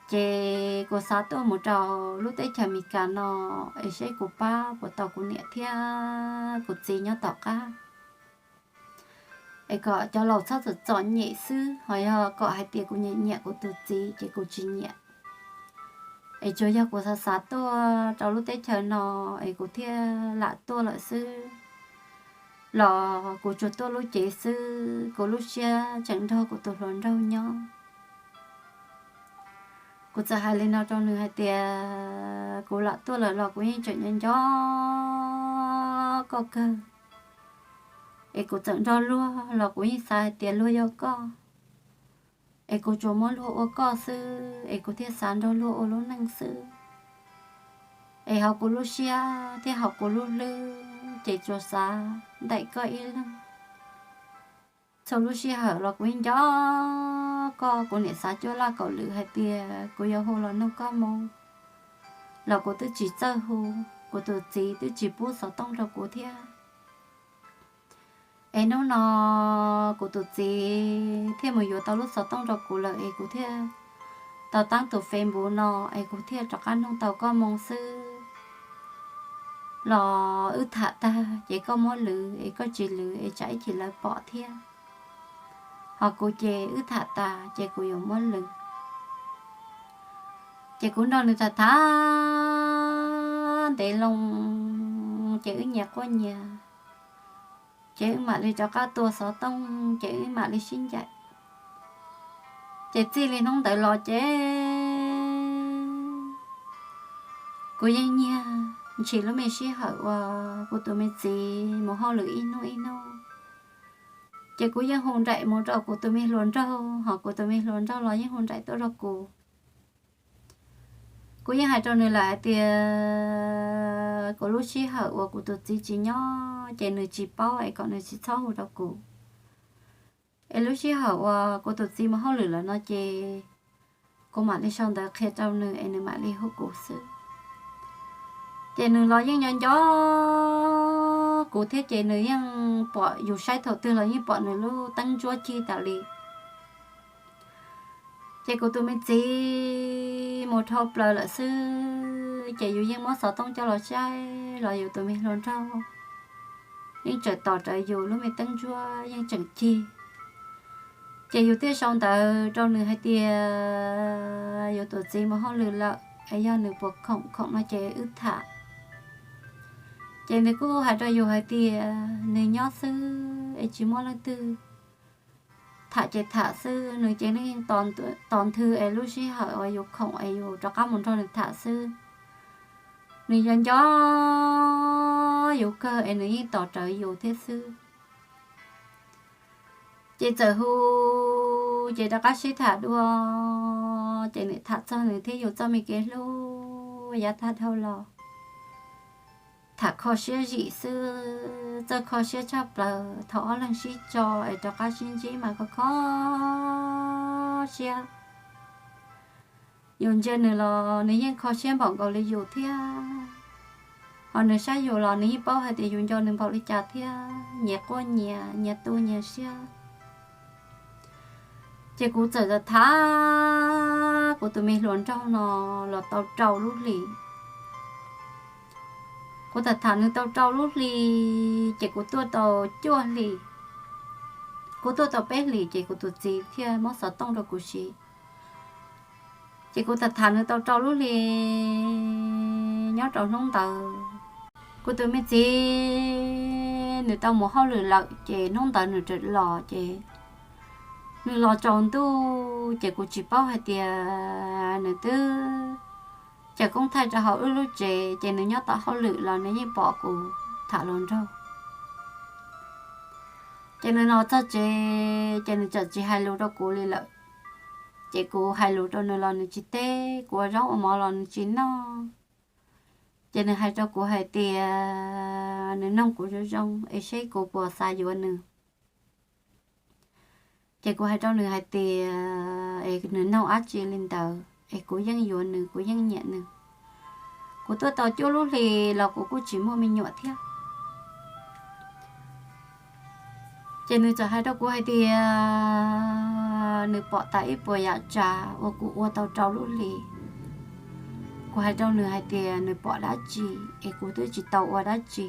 Ces kuv xav tuaj mus rau lub teb chaws Amelikas no es seb kuv pab puas tau kuv niam thiab kuv txiv nyob tom qab es kom cov laus txhob txom txom nyem xwb, ho yog kom hais tias kuv nyiam nyiam kuv tus txiv ces kuv tsis nyiam. Es tsuas yog kuv xav xav tuaj rau lub teb chaws no es kuv thiaj lam tuaj lawm xwb, los kuv tsuas tuaj lub cev xwb, kuv lub siab tseem nrog kuv tus hluas nraug nyob. Kuv txawm hais li no rau nws hais tias kuv lam tuaj lawm los kuv yeej tseem nco nco koj kawg, es kuv txawm nrog luag los kuv yeej xav hais tias luag yog koj, es kuv tsuas muab luag ua koj xwb es kuv thiaj xav nrog luag ua lub neej xwb. Es hauv kuv lub siab thiab hauv kuv lub hlwb ces tsuas xav ntaim koj ib leeg. Txhua lub sij hawm los kuv yeej nco koj, kuv niam xav cuaj laj kaum lwm hais tias kuv yuav hu los nug koj moo los kuv twb tsis txawj hu, kuv tus txiv twb tsis pub xov tooj rau kuv thiab. Es hnub no kuv tus txiv thiaj mus yuav tau lub xov tooj rau kuv lawm es kuv thiaj tau taab tus Facebook no es kuv thiaj rov qab nug tau koj moo xwb. Los wb tham tag ces koj muab lwv es koj tsis lwv es tsam ib chim lawv pom thiab. Ho kuv ces wb tham tas ces kuv yuav muab lwv. Ces kuv nrog nws tham tham ntev loo, ces wb nyias quaj nyias, ces wb mam li rov qab tua xov tooj, ces wb mam li sib ncaim. Ces txij li hnub ntawd los ces kuv yeej nyiag ntshis lub me sij hawm uas kuv tus me txiv mus hauj lwm ib hnub ib hnub. Ces kuv yeej hu nraim mus rau kuv tus me hluas nraug, ho kuv tus me hluas nraug los yeej hu nraim tuaj rau kuv. Kuv yeej hais rau nws lawm hais tias kuv lub sij hawm uas kuv tus txiv tsis nyob ces nws tsis paub es kom nws tsis txhob hu rau kuv. Es lub sij hawm uas kuv tus txiv mus hauj lwm lawm no ces kuv mam li sau ntawv qhia rau nws es nws mam li hu kuv xwb. Ces nws los yeej nyob nco kuv thiab ces nws yeej pom yus saib thaum twg los yeej pom nws lub teeb ntsuab cig tas li. Ces kuv tus me txiv mus dhau plaws lawm xwb ces yus yeej muab xov tooj coj los saib los yus tus me hluas nraug yeej tseem tos rawv yus lub me teeb ntsuab yeej tseem cig. Ces yus thiaj sau ntawv rau nws hais tias yus tus txiv mus hauj lwm lawm es yog nws puas khoom, khoom no ces wb tham. Ces nws kuj hais rau yus hais tias nws nyob xwb es tsis muaj leej twg Tham ces tham xwb, nws ces nws yeej tos nthwv es lub sij hawm uas yus khoom es yus rov qab mus nrog nws tham xwb. Nws nco nco yus kawg es nws yeej tos rawv yus thiab xwb. Ces txawm hu, ces rov qab sib tham dua, ces nws tham txog nws thiab yus txoj me kev hlub yav tag dhau los. Tham kho siab zim xwb, txawj kho siab tshaj plaws, thaum ob leeg sib tso es rov qab sib ntsib mas kho kho siab. Yus ntsia nws los nws yeej kho siab npaum nkaus li yus thiab, ho nws saib yus los nws yeej paub hais tias yus nco nws npaum li cas thiab, nyias quaj nyias, nyias tu nyias siab. Ces kuv txawm tham kuv tus me hluas nraug no los tau rau lub hlis. Kuv tham tham nws tau rau lub hli, ces kuv tuaj tau cuaj hlis. Kuv tuaj tau peb hlis ces kuv tus txiv thiaj muab xov tooj rau kuv siv. Ces kuv tham tham nws tau rau lub hli, nyob rau hnub ntawd kuv tus me txiv nws tau mus hauj lwm lawm ces hnub ntawd nws los ces nws los tsaus ntuj ces kuv tsis paub hais tias nws twb cawm koob thaij rau hauv wb lub tsev ces nws nyob tom hauj lwm los nws yeej pom kuv tham hluas nraug. Ces nws los txog tsev ces nws txawm tsis hais lus rau kuv li lawm. Ces kuv hais lus rau nws los nws tsis teb, kuv ua zaub ua mov los nws tsis noj. Ces nws hais rau kuv hais tias nws nug kuv zoo zoo es seb kuv puas xav yuav nws. Ces kuv hais rau nws hais tias es nws nug dab tsi li ntawd es kuv yeej yuav nws, kuv yeej nyiam nws. Kuv tuaj tau cuaj lub hli los kuv kuj tsis muaj me nyuam thiab. Ces nws txawm hais rau kuv hais tias nws pom tas ib puas yam tsav uas kuv ua tau rau lub hli. Kuv hais rau nws hais tias nws pom dab tsi es kuv twb tsis tau ua dab tsi.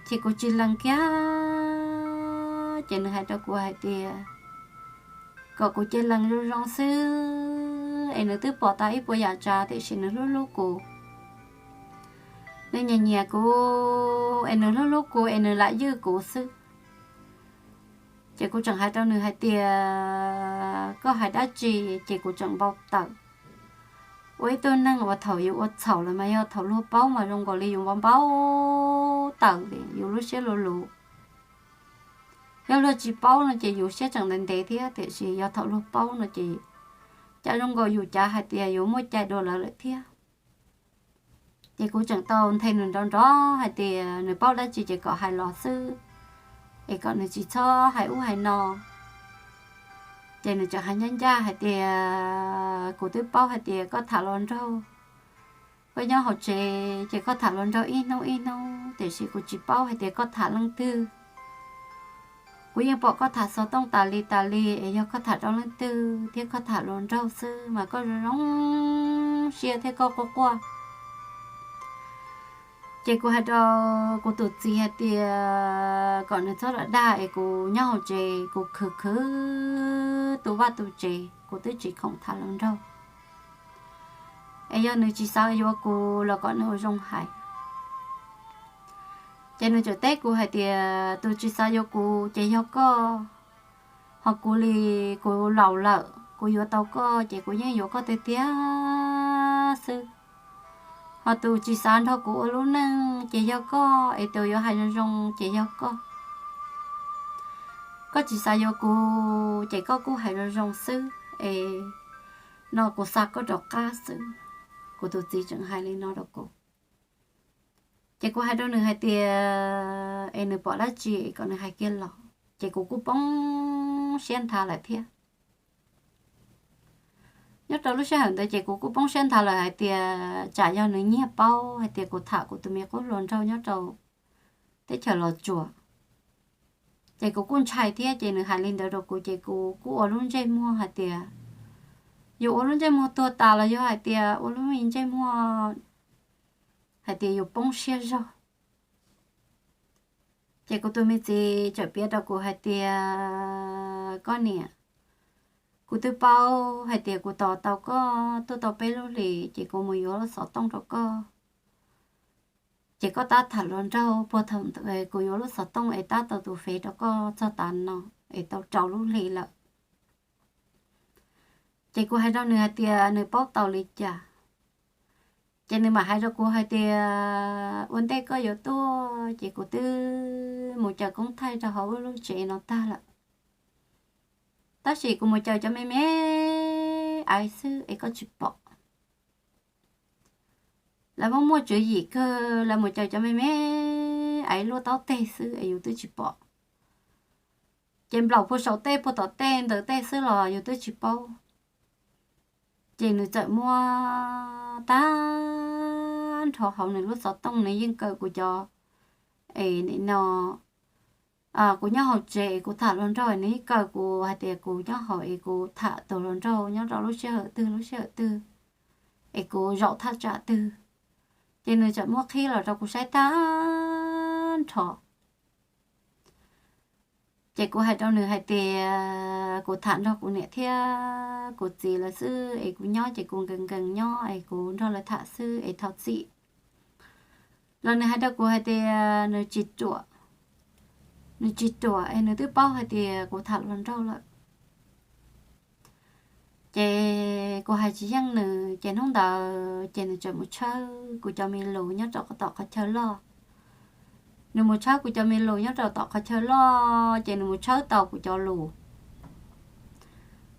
Ces kuv tsis lees kiag, ces nws hais rau kuv hais tias kom kuv cia lees zoo zoo xwb es nws twb pom tas ib puas yam tsav tiam sis nws hlub hlub kuv. Nws nyiam nyiam kuv es nws hlub hlub kuv es nws lam ywj kuv xwb. Ces kuv tseem hais rau nws hais tias koj hais dab tsi ces kuv tseem npau taws. Ua ib tug neeg uas thaum yus ua txhaum lawm mas yog thaum luag paub mas zoo nkaus li yus npau npau taws li, yus lub siab luv luv. Yog luag tsis paub no ces yus siab tseem ntev ntev thiab, tiam sis yog thaum luag paub no ces cas zoo nkaus yus cav hais tias yus muaj cai dua lawv lawm thiab. Ces kuv tseem tau nthe nws nrov nrov hais tias nws paub dab tsi ces kom hais los xwb, es kom nws tsis txhob hais ub hais no. Ces nws tseem hais ncaj ncaj hais tias kuv twb paub hais tias koj tham hluas nraug, koj nyob hauv tsev ces koj tham hluas nraug ib hnub ib hnub, tiam sis kuv tsis paub hais tias koj tham leej twg. Kuv yeej pom koj tham xov tooj tas li tas li, es yog koj tham rau leej twg thiab koj tham hluas nraug xwb mas koj zoo zoo siab thiab koj quaj quaj. Ces kuv hais rau kuv tus txiv hais tias kom nws txhob lam dag es kuv nyob hauv tsev kuv khwv khwv tu vaj tu tsev, kuv twb tsis khoom tham hluas nraug. Es yog nws tsis xav yuav kuv los kom nws ua zoo hais. Ces nws tseem teb kuv hais tias tus tsis xav yuav kuv ces yog koj, ho kuv li kuv laus lawm kuv yuav tau koj ces kuv yeej yuav koj tiag tiag xwb. Ho tus tsis xav nrog kuv ua lub neej ces yog koj, es tus yuav hais zoo zoo ces yog koj. Koj tsis xav yuav kuv ces koj kuj hais zoo zoo xwb es no kuv xa koj rov qab xwb. Kuv tus txiv tseem hais li no rau kuv. Ces kuv hais rau nws hais tias es nws pom dab tsi es kom nws hais kiag los, ces kuv kuj poob siab nthav lawm thiab. Nyob rau lub sij hawm ntawd ces kuv kuj poob siab nthav lawm hais tias tsam yog nws nyiag paub hais tias kuv tham kuv tus me qub hluas nraug nyob rau teb chaws Los Tsuas, ces kuv kuj ntshai thiab. Ces nws hais li ntawd rau kuv ces kuv kuj ua lub ntsej muag hais tias yus ua lub ntsej muag tuag tas los yog hais tias ua lub me ntsej muag hais tias yus poob siab zog. Ces kuv tus me txiv tseem piav rau kuv hais tias koj niam, kuv twb paub hais tias kuv tos tau koj tuaj tau peb lub hlis ces kuv mus yuav lub xov tooj rau koj. Ces koj tab tham hluas nraug puag thaum ntawd, kuv yuav lub xov tooj es tab tau tus fev rau koj txog tav no. es tau rau lub hli lawm. Ces kuv hais rau nws hais tias nws paub tau li cas, ces nws mam hais rau kuv hais tias ua ntej koj yuav tuaj ces kuv twb mus caws koob thaij rau hauv wb lub tsev no tag lawm, tab sis kuv mus caws cov me me aiv xwb es koj tsis pom. Lawv muaj muaj tswv yim kawg, lawv mus caws cov me me aiv luaj taub teg xwb es yus twb tsis pom. Ces nplaum puag saum tej puag tom tej ntawm tej xwb los yus twb tsis paub. Ces nws txawm muab tag nrho hauv nws lub xov tooj, nws yeej kaw kuv cov, es nim no kuv nyob hauv tsev es kuv tham hluas nraug, nws yeej kaw kuv hais tias kuv nyob hauv es kuv tham tus hluas nraug nyob rau lub sij hawm twg lub sij hawm twg, es kuv zaum thaj tsam twg. Ces nws txawm muab qhib los rau kuv saib tag nrho. Ces kuv hais rau nws hais tias kuv tham nrog kuv niam thiab kuv txiv lawv xwb es kuv nyob ces kuv nkees nkees nyob es kuv nrog lawv tham xwb es thov txim. Los nws hais rau kuv hais tias nws tsis ruam, nws tsis ruam es nws twb paub hais tias kuv tham hluas nraug lawm. Ces kuv hais tsis yeej nws, ces hnub ntawd ces nws tseem mus tshawb kuv cov me lus nyob rau tom qhov chaw loj. Nws mus tshawb kuv cov me lus nyob rau tom qhov chaw loj, ces nws mus tshawb tau kuv cov lus.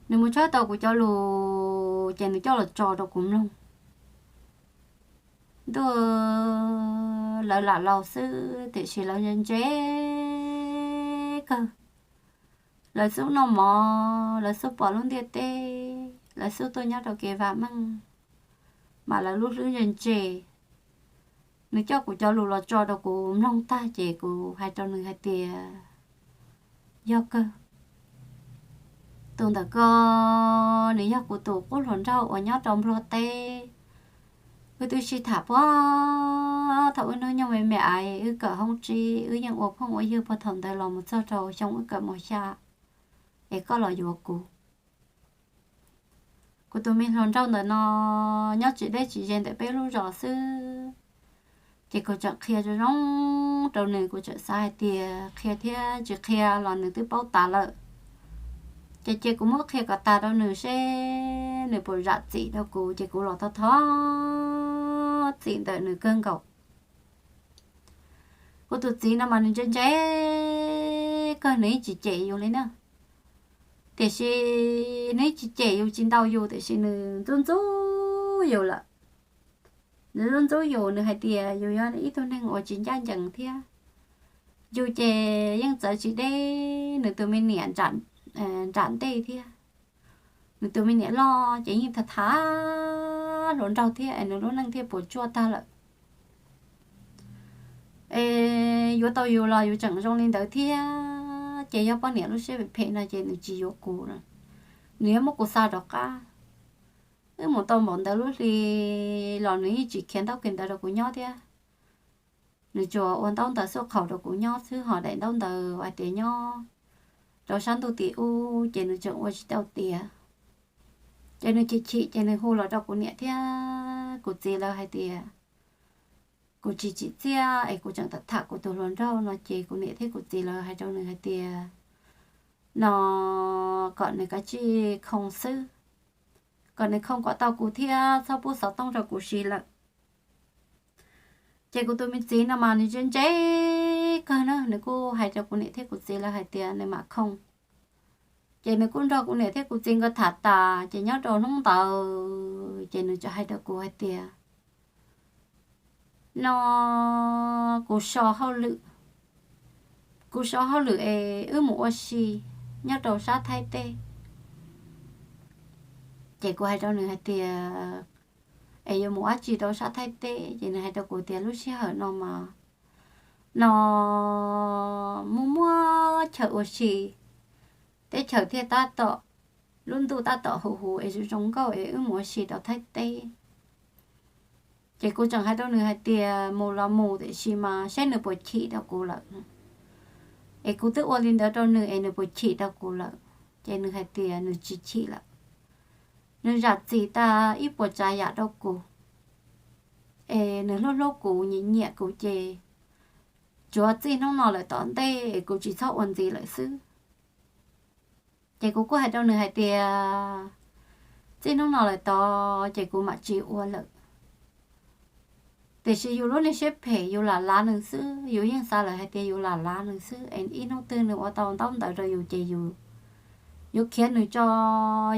Nws mus tshawb tau kuv cov lus ces nws coj los tso rau kuv mloog. Ntuj, lawv lam laus xwb tiam sis lawv ntse ntse kawg. Lawv xub noj mov, lawv xub pom lub ntiaj teb, lawv xub tuaj nyob rau kev vam meej, mas lawv lub hlwb ntse ntse. Nws coj kuv cov lus los tso rau kuv mloog tag ces kuv hais rau nws hais tias, yog kawg, tus ntawm ko nws yog kuv tus qub hluas nraug uas nyob rau Nplog teb. Wb twb sib tham puag thaum wb hnub nyoog me me aiv, wb kawm hoob tsib, wb yeej ua phooj ua ywg puag thaum ntawd los mus txog rau xyoo wb kawm mos xya, es koj los yuav kuv. Kuv tus me hluas nraug ntawm no nyob tsis deb tsis ze ntawm peb lub zos xwb. Ces kuv tseem qhia zoo zoo rau nws, kuv tseem xav hais tias qhia thiab tsis qhia los nws twb paub tas lawm. Ces cia kuv muab qhia kom tas rau nws seb nws puas zam txim rau kuv, ces kuv los thov thov txim ntawm nws kawg nkaus. Kuv tus txiv no mas nws ntse ntse kawg, nws yeej tsis cem yus li na. Tiam sis nws yeej tsis cem yus, tsis ntaus yus, tiam sis nws ntxub ntxub yus lawm. Nws ntxub ntxub yus, nws hais tias yus yog ib tug neeg uas tsis ncaj ncees thiab. Yus ces yeej txawv tsis deb, nws tus me niam nram ntej thiab. Nws tus me niam loj ces yeej tham tham hluas nraug thiab es nws lub neej thiaj puas tsuaj tag lawm. Es yuav tau yus los yus tseem zoo li ntawd thiab, ces yog poj niam lub siab phem phem no ces nws tsis yuav kuv, nws yuav muab kuv xa rov qab. Wb mus tau npaum ntawd lub hli los nws yeej tsis khiav ntaub khiav ntawv rau kuv nyob thiab. Nws tsuas ua ntaub ntawv xuj qhaum rau kuv nyob xwb, ho daim ntaub ntawv hais tias nyob rau sab ntuj tim ub ces nws tseem ua tsis tau tiav. Ces nws chim chim ces nws hu los rau kuv niam thiab kuv txiv lawv hais tias kuv tsis tsim txiaj es kuv tseem tham tham kuv tus hluas nraug no, ces kuv niam thiab kuv txiv lawv hais rau nws hais tias no kom nws kav tsij khoo xwb, kom nws khoo kom tau kuv thiab txhob pub xov tooj rau kuv siv lawm. Ces kuv tus me txiv no mas nws ntse ntse kawg na, nws kuj hais rau kuv niam thiab kuv txiv lawv hais tias nws mam khoo. Ces nws kuj nrog kuv niam thiab kuv txiv nkawd tham tas, ces nyob rau hnub ntawd ces nws txawm hais rau kuv hais tias no kuv so hauj lwm, kuv so hauj lwm es wb mus ua si nyob rau sab Thaib teb. Ces kuv hais rau nws hais tias es yuav mus ua tsi rau sab Thaib teb? Ces nws hais rau kuv tias lub sij hawm no mas no muaj muaj chaw ua si, teb chaws thiaj tab tom, lub ntuj tab tom huv huv es zoo zoo nkauj es wb mus ua si rau Thaib teb. Ces kuv tseem hais rau nws hais tias mus los mus tiam sis mas saib nws puas chim rau kuv lawm, es kuv twb ua li ntawd rau nws es nws puas chim rau kuv lawm. Ces nws hais tias nws tsis chim lawm, nws zam txim tas ib puas tsav yam rau kuv, es nws hlub hlub kuv nyiam nyiam kuv, ces tsuav txij hnub no lawm tom ntej es kuv tsis txhob ua ntxiv lawm xwb. Ces kuv kuj hais rau nws hais tias, txij hnub no lawm tod ces kuv mam tsis ua lawm. Tiam sis yus lub niag siab phem yus lam lav nws xwb, yus yeej xav lawm hais tias yus lam lav nws xwb es ib hnub twg nws ua tau ntaub ntawv rau yus ces yus yuav khiav nws tso,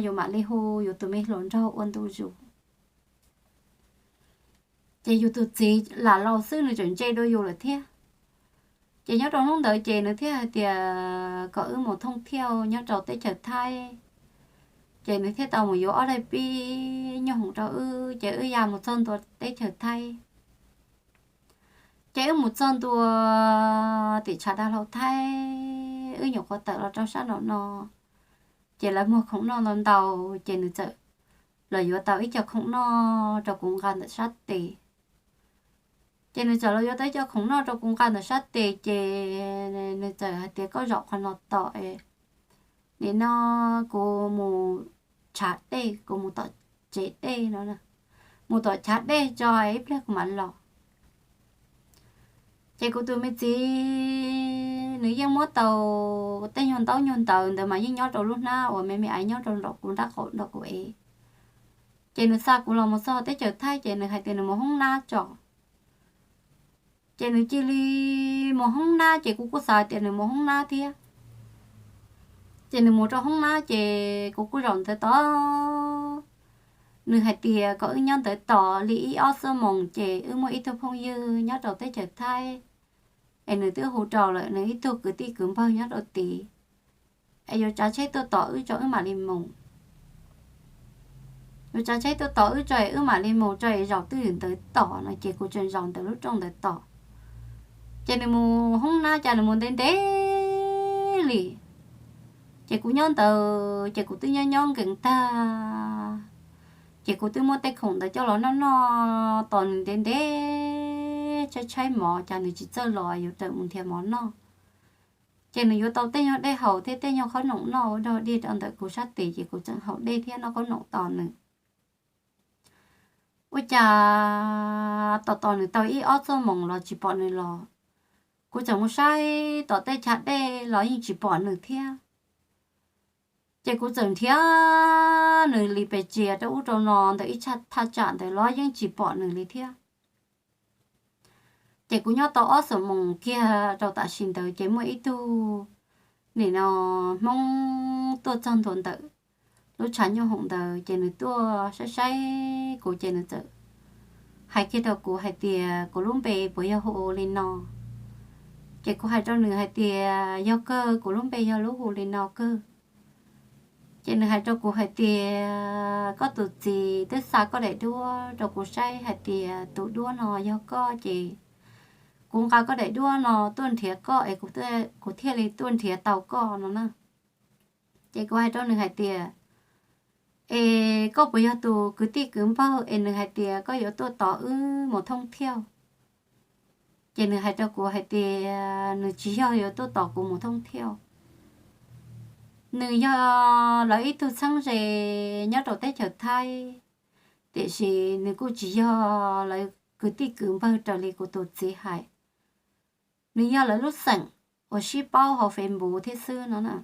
yus mam li hu yus tus me hluas nraug ua ntu zus. Ces yus tus txiv lam laus xwb nws tseem ntse dua yus lawm thiab. Ces nyob rau hnub ntawd ces nws thiaj hais tias kom wb mus thooj thiaj nyob rau teb chaws Thaib. Ces nws thiaj tau mus yuav ob daim pib nyooj hoom rau wb ces wb ya mus txog ntua teb chaws Thaib. Ces wb mus txog ntua tim tshav dav hlau Thaib, wb nyuam qhuav tawm los rau sab nraum no, ces lawv muag khoom noj ntau ntau, ces nws txawm los yuav tau ib co khoom noj rau kuv nqa ntawm sab tes. Ces nws txawm los yuav tau ib co khoom noj rau kuv nqa ntawm sab tes, ces nws txawm hais tias koj zaum qhov no tom, nim no kuv mus tshav dej, kuv mus tom tsev dej no, mus tom chav dej tso ib pliag kuv mam los. Ces kuv tus me txiv nws yeej muab tau tej nyuag ntaub nyuag ntawv ntawd mas yeej nyob rau lub hnab uas me me aiv nyob rau nraum kuv nrab qaum nraum kuv ev. Ces nws xa kuv los mus txog teb chaws Thaib ces nws hais tias nws mus hoob nab tso. Ces nws cia li mus hoob nab ces kuv kuj xav tias nws mus hoob nab thiab. Ces nws mus rau hoob nab ces kuv kuj zaum ntawd tos. Nws hais tias kom wb nyob ntawd tos li ib ob xuab moos ces wb muaj ib tug phooj ywg nyob rau teb chaws Thaib, es nws twb hu rau lawm nws ib tug kwv tij kwv npawg nyob rau tid, es yuav tsav tsheb tuaj tos wb tso wb mam li mus. Yuav tsav tsheb tuaj tos wb tso es wb mam li mus tso es zaum twj ywm ntawd tos no ces kuv tseem zaum ntawm lub rooj ntawd tos. Ces nws mus hoob nab cas nws mus ntev ntev li. Ces kuv nyob ntawd ces kuv twb nyob nyob nkees tag, ces kuv twb muab tej khoom ntawd coj los noj noj tos nws ntev ntev, tshaib tshaib mov cas nws tsis txawj los yuav rawm mus nrhiav mov noj. Ces nws yuav tau tej nyuag dej haus thiab tej nyuag qhob noom noj ua dog dig rau ntawm kuv sab tes ces kuv tseem haus dej thiab noj qhob noom tos nws. Ua cas tos tos nws tau ib ob xuab moos los tsis pom nws los. Kuv tseem mus saib tom tej chav dej los yeej tsis pom nws thiab. Ces kuv txawm nrhiav nws li pes txias rau ub rau no ntawm ib thaj tsam ntawd los yeej tsis pom nws li thiab. Ces kuv nyob tau ob xuab moos kiag rau tam sim ntawd ces muaj ib tug nim no Hmoob tuaj txog ntua ntawm lub tshav nyuj hoom ntawd ces nws tuaj saib saib kuv ces nws txawm hais kiag rau kuv hais tias kuv lub npe puas yog hu li no. Ces kuv hais rau nws hais tias yog kawg, kuv lub npe yog lub hu li no kawg. Ces nws hais rau kuv hais tias koj tus txiv twb xa koj daim duab rau kuv saib hais tias tus duab no yog koj ces kuv nqa koj daim duab no tuaj nrhiav koj es kuv thiaj li tuaj nrhiav tau koj no na. Ces kuv hais rau nws hais tias es koj puas yog tus kwv tij kwv npawg es nws hais tias koj yuav tuaj tos wb mus thooj thiaj. Ces nws hais rau kuv hais tias nws tsis yog yuav tuaj tos kuv mus thooj thiaj. Nws yog lawv ib tug txheeb ze nyob rau teb chaws Thaib, tiam sis nws kuj tsis yog lawv kwv tij kwv npawg raws li kuv tus txiv hais. Nws yog lawv lub xeem uas sib paub hauv Facebook thiab xwb no na.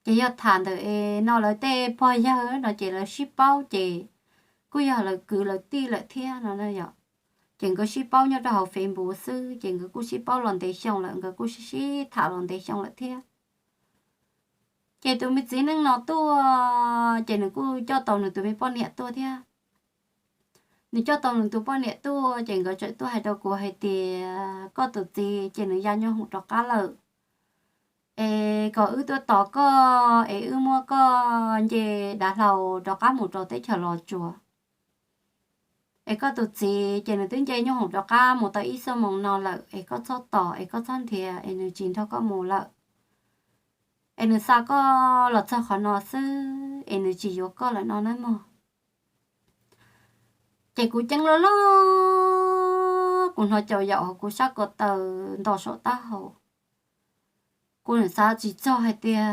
Ces yog tham ntawm no lawv tej pog yawg no ces lawv sib paub ces kuj yog lawv kwv lawv tij lawm thiab no yom. Ces nkawd sib paub nyob rau hauv Facebook xwb ces nkawd kuj sib paub los ntev xyoo lawm, nkawd kuj sib sib tham los ntev xyoo lawm thiab. Ces tus me txiv neej no tuaj ces nws kuj coj tau nws tus me poj niam tuaj thiab. Nws coj tau nws tus poj niam tuaj ces nkawd txawm tuaj hais rau kuv hais tias koj tus txiv ces nws ya nyuj hoom rov qab lawm, es kom wb tuaj tos koj es wb muab koj nce dav hlau rov qab mus rau teb chaws Los Tsuas. Es koj tus txiv ces nws twb nce nyuj hoom rov qab mus tau ib xuab moos no lawm es koj txhob tos es koj txhob nrhiav es nws tsis nrog koj mus lawm. Es nws xa koj los txog qhov no xwb es nws tsis yuav koj lawm no nawb mog. Ces kuv ceeb loj loj, kuv hnov caum yaum hauv kuv sab ko taw nto saum taub hau. Kuv nim xav tsis txog hais tias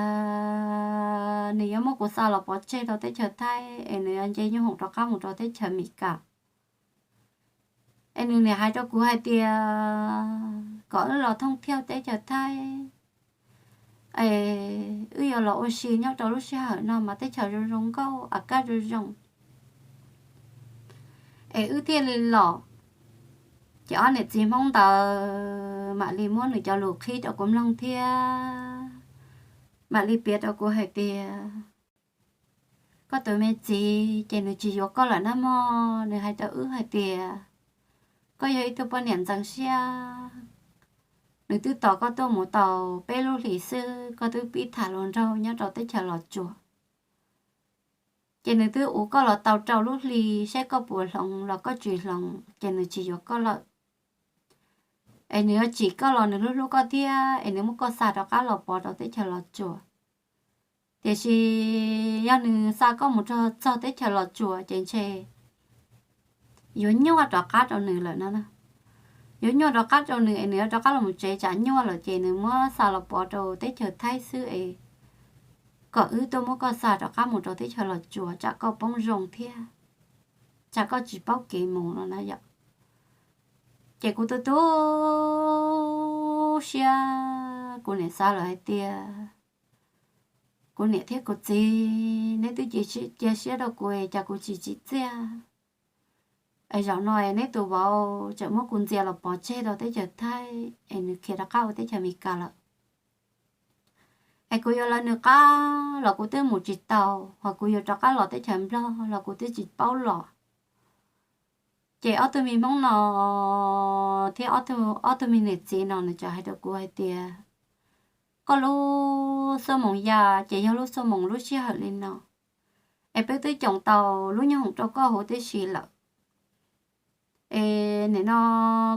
nws yuav muab kuv xa los pov tseg rau teb chaws Thaib es nws yuav nce nyuj hoom rov qab mus rau teb chaws Amelikas. Es nws nim hais rau kuv hais tias kom wb los thooj thiaj teb chaws Thaib, Es wb yuav los ua si nyob rau lub sij hawm no mas teb chaws zoo zoo nkauj, av kaj zoo zoo, es wb thiaj li los. Ces ob niam txiv Hmoob ntawd mam li muab nws cov lus qhib rau kuv mloog thiab mam li piav rau kuv hais tias, koj tus me txiv ces nws tsis yuav koj lawm nab mog. Nws hais rau wb hais tias, koj yog ib tug poj niam ntxeev siab, nws twb tos koj tuaj mus tau peb lub hlis xwb, koj twb pib tham hluas nraug nyob rau teb chaws Los Tsuas. Ces nws twb ua koj los tau rau lub hli, saib koj puas hloov los koj tsis hloov ces nws tsis yuav koj lawm. Es nws yuav tsim koj los nws hlub hlub koj thiab es nws muab koj xa rov qab los pov rau teb chaws Los Tsuas. Tiam sis yog nws xa koj mus rau txog teb chaws Los Tsuas ces ntshe yuav nyuaj rov qab rau nws lawm no. Yuav nyuaj rov qab rau nws es nws yuav rov qab los mus tsev, tsam nyuaj lawm ces nws muab xa los pov rau teb chaws Thaib xwb es kom wb tuaj muab koj xa rov qab mus rau teb chaws Los Tsuas tsam koj poob zoo thiab tsam koj tsis paub kev mus no na yom. Ces kuv tu tu siab, kuv niam xav lawm hais tias, kuv niam thiab kuv txiv, neb twb cia siab rau kuv es cas kuv tsis tsim txiaj, es zaum no es neb tus vauv tseem muab kuv ntxias los pov tseg rau teb chaws Thaib es nws khiav rov qab ua teb chaws Amelikas lawm. Es kuv yuav lawv nws qab los kuv twb mus tsis tau, hos kuv yuav rov qab los teb chaws Nplog los kuv twb tsis paub los. Ces ob tug me Hmoob no thiab ob tug me niam txiv no nws txawm hais rau kuv hais tias, koj lub xuab moos ya ces yog lub xuab moos lub sij hawm li no, es peb twb coom tau lub nyooj hoom rau koj huv tib si lawm. Es nim no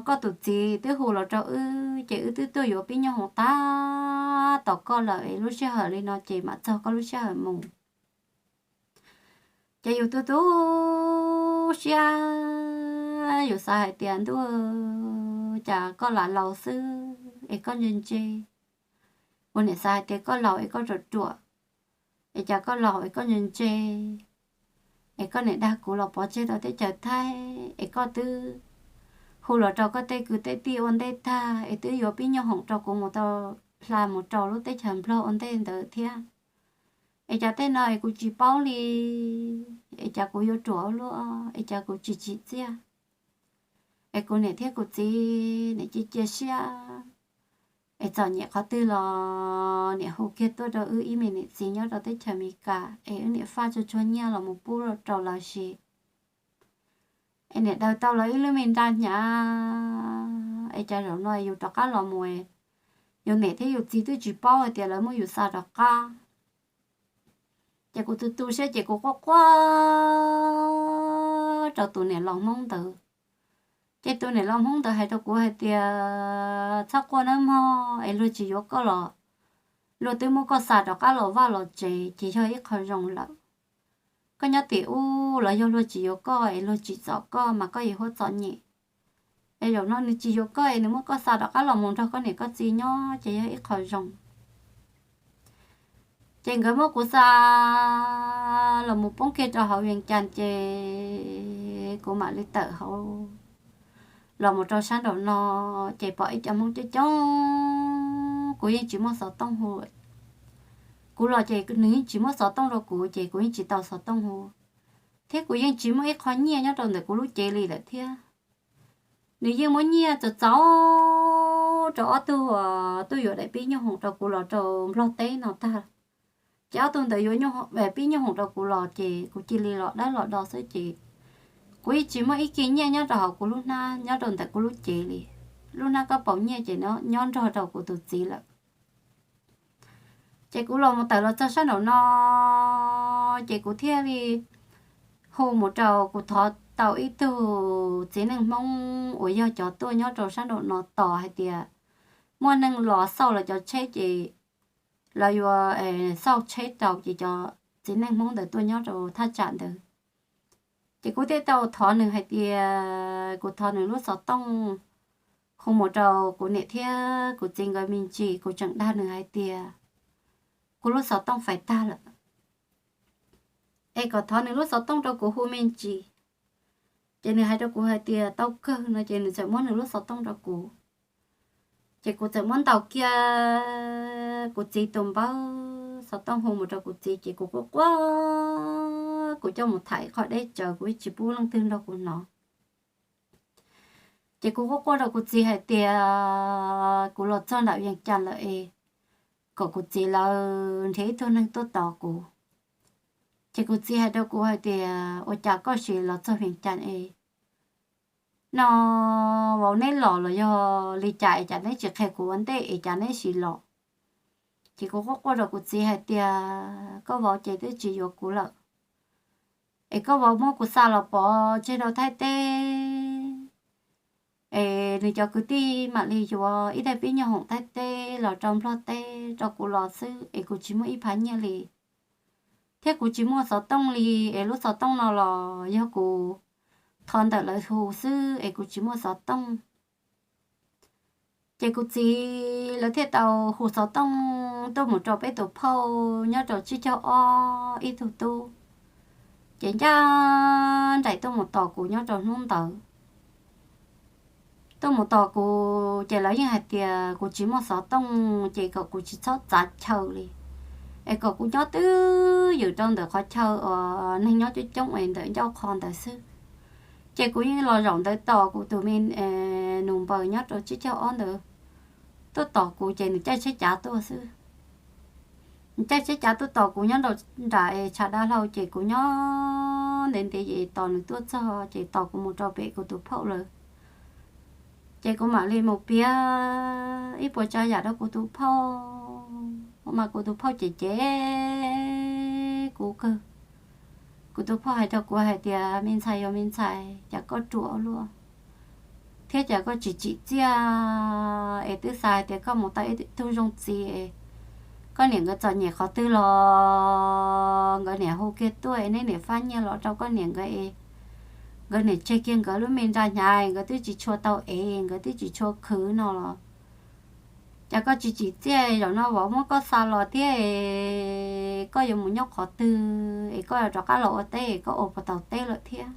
koj tus txiv twb hu los rau wb ces wb twb tuaj yuav pib nyooj hoom tab tom koj lawm es lub sij hawm li no ces mam txog koj lub sij hawm mus. Ces yus tu tu siab, yus xav hais tias ntuj, cas koj lam laus xwb es koj ntse ntse. Kuv niam xav hais tias koj laus es koj ruam ruam, es cas koj laus es koj ntse ntse, es koj niam dag kuv los pov tseg rau teb chaws Thaib es koj twb hu los rau koj tej kwv tej tij ua ntej tag es twb yuav pib nyooj hoom rau kuv mus tau hla mus rau lub teb chaws Nplog ua ntej ntawd thiab. Es cas tej no es kuv tsis paub li, es cas kuv yuav ruam ua luaj, es cas kuv tsis tsim txiaj. Es kuv niam thiab kuv txiv niam cia cia siab, es txom nyem qhov twg los niam hu kiag tuaj rau wb ib me niam txiv nyob rau teb chaws Amelikas es wb niam faj tsuag tsuag nyiaj los mus pub rau lawv siv. Es niam daws tau lawv ib lub me nra hnyav, es cas zaum no yus rov qab los mus, yus niam thiab yus txiv twb tsis paub hais tias lawv muab yus xa rov qab. Ces kuv tu tu siab ces kuv quaj quaj rau tus niam laus Hmoob ntawd. Ces tus niam laus Hmoob ntawd hais rau kuv hais tias, txhob quaj nawb mog, es luag tsis yuav koj los luag twb muab koj xa rov qab los vaj los tsev ces yog ib qho zoo lawm. Koj nyob tim ub los yog luag tsis yuav koj es luag tsim txom koj mas koj yuav huab txom nyem. Es zaum no nws tsis yuav koj es nws muab koj xa rov qab los mus nrog koj niam koj txiv nyob ces yog ib qho zoo. Ces nkawd muab kuv xa los mus poob kiag rau hauv Vees Cas ces kuv mam li tawm hauv los mus rau sab nraum no, ces pom ib co Hmoob coob coob, kuv yeej tsis muaj xov tooj hu. Kuv los ces nws yeej tsis muab xov tooj rau kuv ces kuv yeej tsis tau xov tooj hu, thiab kuv yeej tsis muaj ib qho nyiaj nyob rau ntawm kuv lub cev li lawm thiab. Nws yeej muab nyiaj txaus txaus rau ob tug tuaj yuav daim pib nyuj hoom rau kuv los rau Nplog teb no tag. Ces ob tug ntawd yuav pib nyuj hoom rau kuv los ces kuv cia li los dawb los do xwb ces kuv yeej tsis muaj ib kis nyiaj nyob rau hauv kuv lub hnab nyob rau ntawm kuv lub cev li. Lub hnab kab paus nyiaj ces nyob nrog rau kuv tus txiv lawm. Ces kuv los mus tawm los txog sab nraum no, ces kuv thiaj li hu mus rau, kuv thov tau ib tug txiv neej Hmoob uas yog cov tuaj nyob rau sab nraum no tos hais tias muaj neeg los xauj lawv cov tsheb ces lawv yuav xauj tsheb rau ces cov txiv neej Hmoob ntawd tuaj nyob rau thaj tsam ntawd. Ces kuv thiaj tau thov nws hais tias kuv thov nws lub xov tooj hu mus rau kuv niam thiab kuv txiv nkawd me ntsis, kuv tseem dag nws hais tias kuv lub xov tooj fais tag lawm, es kom thov nws lub xov tooj rau kuv hu me ntsis. Ces nws hais rau kuv hais tias tau kawg no ces nws txawm muab nws lub xov tooj rau kuv. Ces kuv txawm muab ntaus kiag kuv txiv tus npawb xov tooj hu mus rau kuv txiv, ces kuv quaj quaj, kuv coj mus tham ib qho deb tsawv, kuv tsis pub leej twg nrog kuv hnov. Ces kuv quaj quaj rau kuv txiv hais tias kuv los txog nram Vias Cas lawm es kom kuv txiv lawv nrhiav ib tug neeg tuaj tos kuv. Ces kuv txiv hais rau kuv hais tias, ua cas koj sim los txog Vias Cas es no, vauv neb los los yog li cas es cas neb tsis qhia kuv ua ntej es cas neb sim los? Ces kuv quaj quaj rau kuv txiv hais tias, koj vauv ces twb tsis yuav kuv lawm, es koj vauv muab kuv xa los pov tseg rau Thaib teb, es nws cov kwv tij mam li yuav ib daim pib nyuag hoom Thaib teb los rau Nplog teb rau kuv los xwb, es kuv tsis muaj ib phav nyiaj li, thiab kuv tsis muaj xov tooj li, es lub xov tooj no los yog kuv thov ntawm lawv hu xwb es kuv tsis muaj xov tooj. Ces kuv txiv lawv thiaj tau hu xov tooj tuaj mus rau peb tus phauj nyob rau Tsib Caug Ob ib tug tub, ces ncaj nraim tuaj mus tos kuv nyob rau hnub ntawd. Tuaj mus tos kuv ces lawv yeej hais tias kuv tsis muaj xov tooj, ces kom kuv tsis txhob txav chaw li, es kom kuv nyob twj ywm rau ntawm qhov chaw uas neeg nyob coob coob es ntawm ncauj qho ntawd xwb. Ces kuv yeej los zaum ntawd tos kuv tus me nus npaws nyob rau Tsib Caug Ob ntawd tuaj tos kuv, ces nws caij tsheb cav tuaj xwb. Nws caij tsheb cav tuaj tos kuv nyob nram tshav dav hlau, ces kuv nyob ntev ntev es tos nws tuaj txog, ces tos kuv mus rau pem kuv tus phauj lawm. Ces kuv mam li mus piav ib puas tsav yam rau kuv tus phauj, mas kuv tus phauj cem cem kuv kawg. Kuv tus phauj hais rau kuv hais tias, me ntxhais, yog me ntxhais, cas koj ruam luaj thiab cas koj tsis tsim txiaj, es twb xav hais tias koj mus tau ib tug zoo txiv, koj niam nkawd txom nyem qhov twg los nkawd niam hu kiag tuaj es neb niam fab nyiaj los rau koj niam nkawd es nkawd niam tseg kiag nkawd lub me nra hnyav, nkawd twb tsis tshua tau ev, nkawd twb tsis tshua khwv no los, cas koj tsis tsim txiaj, zaum no vauv muab koj xa los thiab, koj yuav mus nyob qhov twg es koj yuav rov qab los ua teb, koj ua puas tau teb lawm thiab?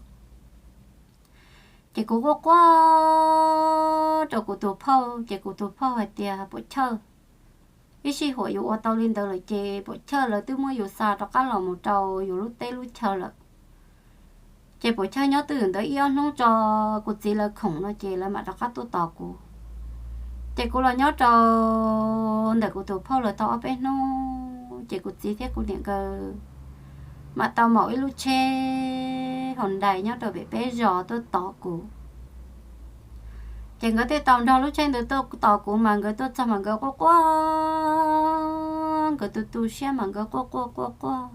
Ces kuv quaj quaj rau kuv tus phauj, ces kuv tus phauj hais tias, Puam Chawj, ib sij huam yus ua tau li ntawd lawm ces Puam Chawj, lawv twb muab yus xa rov qab los mus rau yus lub teb lub chaw lawm. Ces Puam Chawj nyob twj ywm ntawd ib ob hnub tso, kuv txiv lawv khoom no ces lawv mam rov qab tuaj tos kuv. Ces kuv los nyob rau ntawm kuv tus phauj lawv tau ob peb hnub, ces kuv txiv thiab kuv niam nkawd mam tau maum ib lub tsheb hau ntais nyob rau pem peb zos tuaj tos kuv. Ces nkawd thiaj tau nrog lub tsheb ntawd tuaj tos kuv, mas nkawd tuaj txog mas nkawd quaj quaj, nkawd tu tu siab mas nkawd quaj quaj quaj quaj.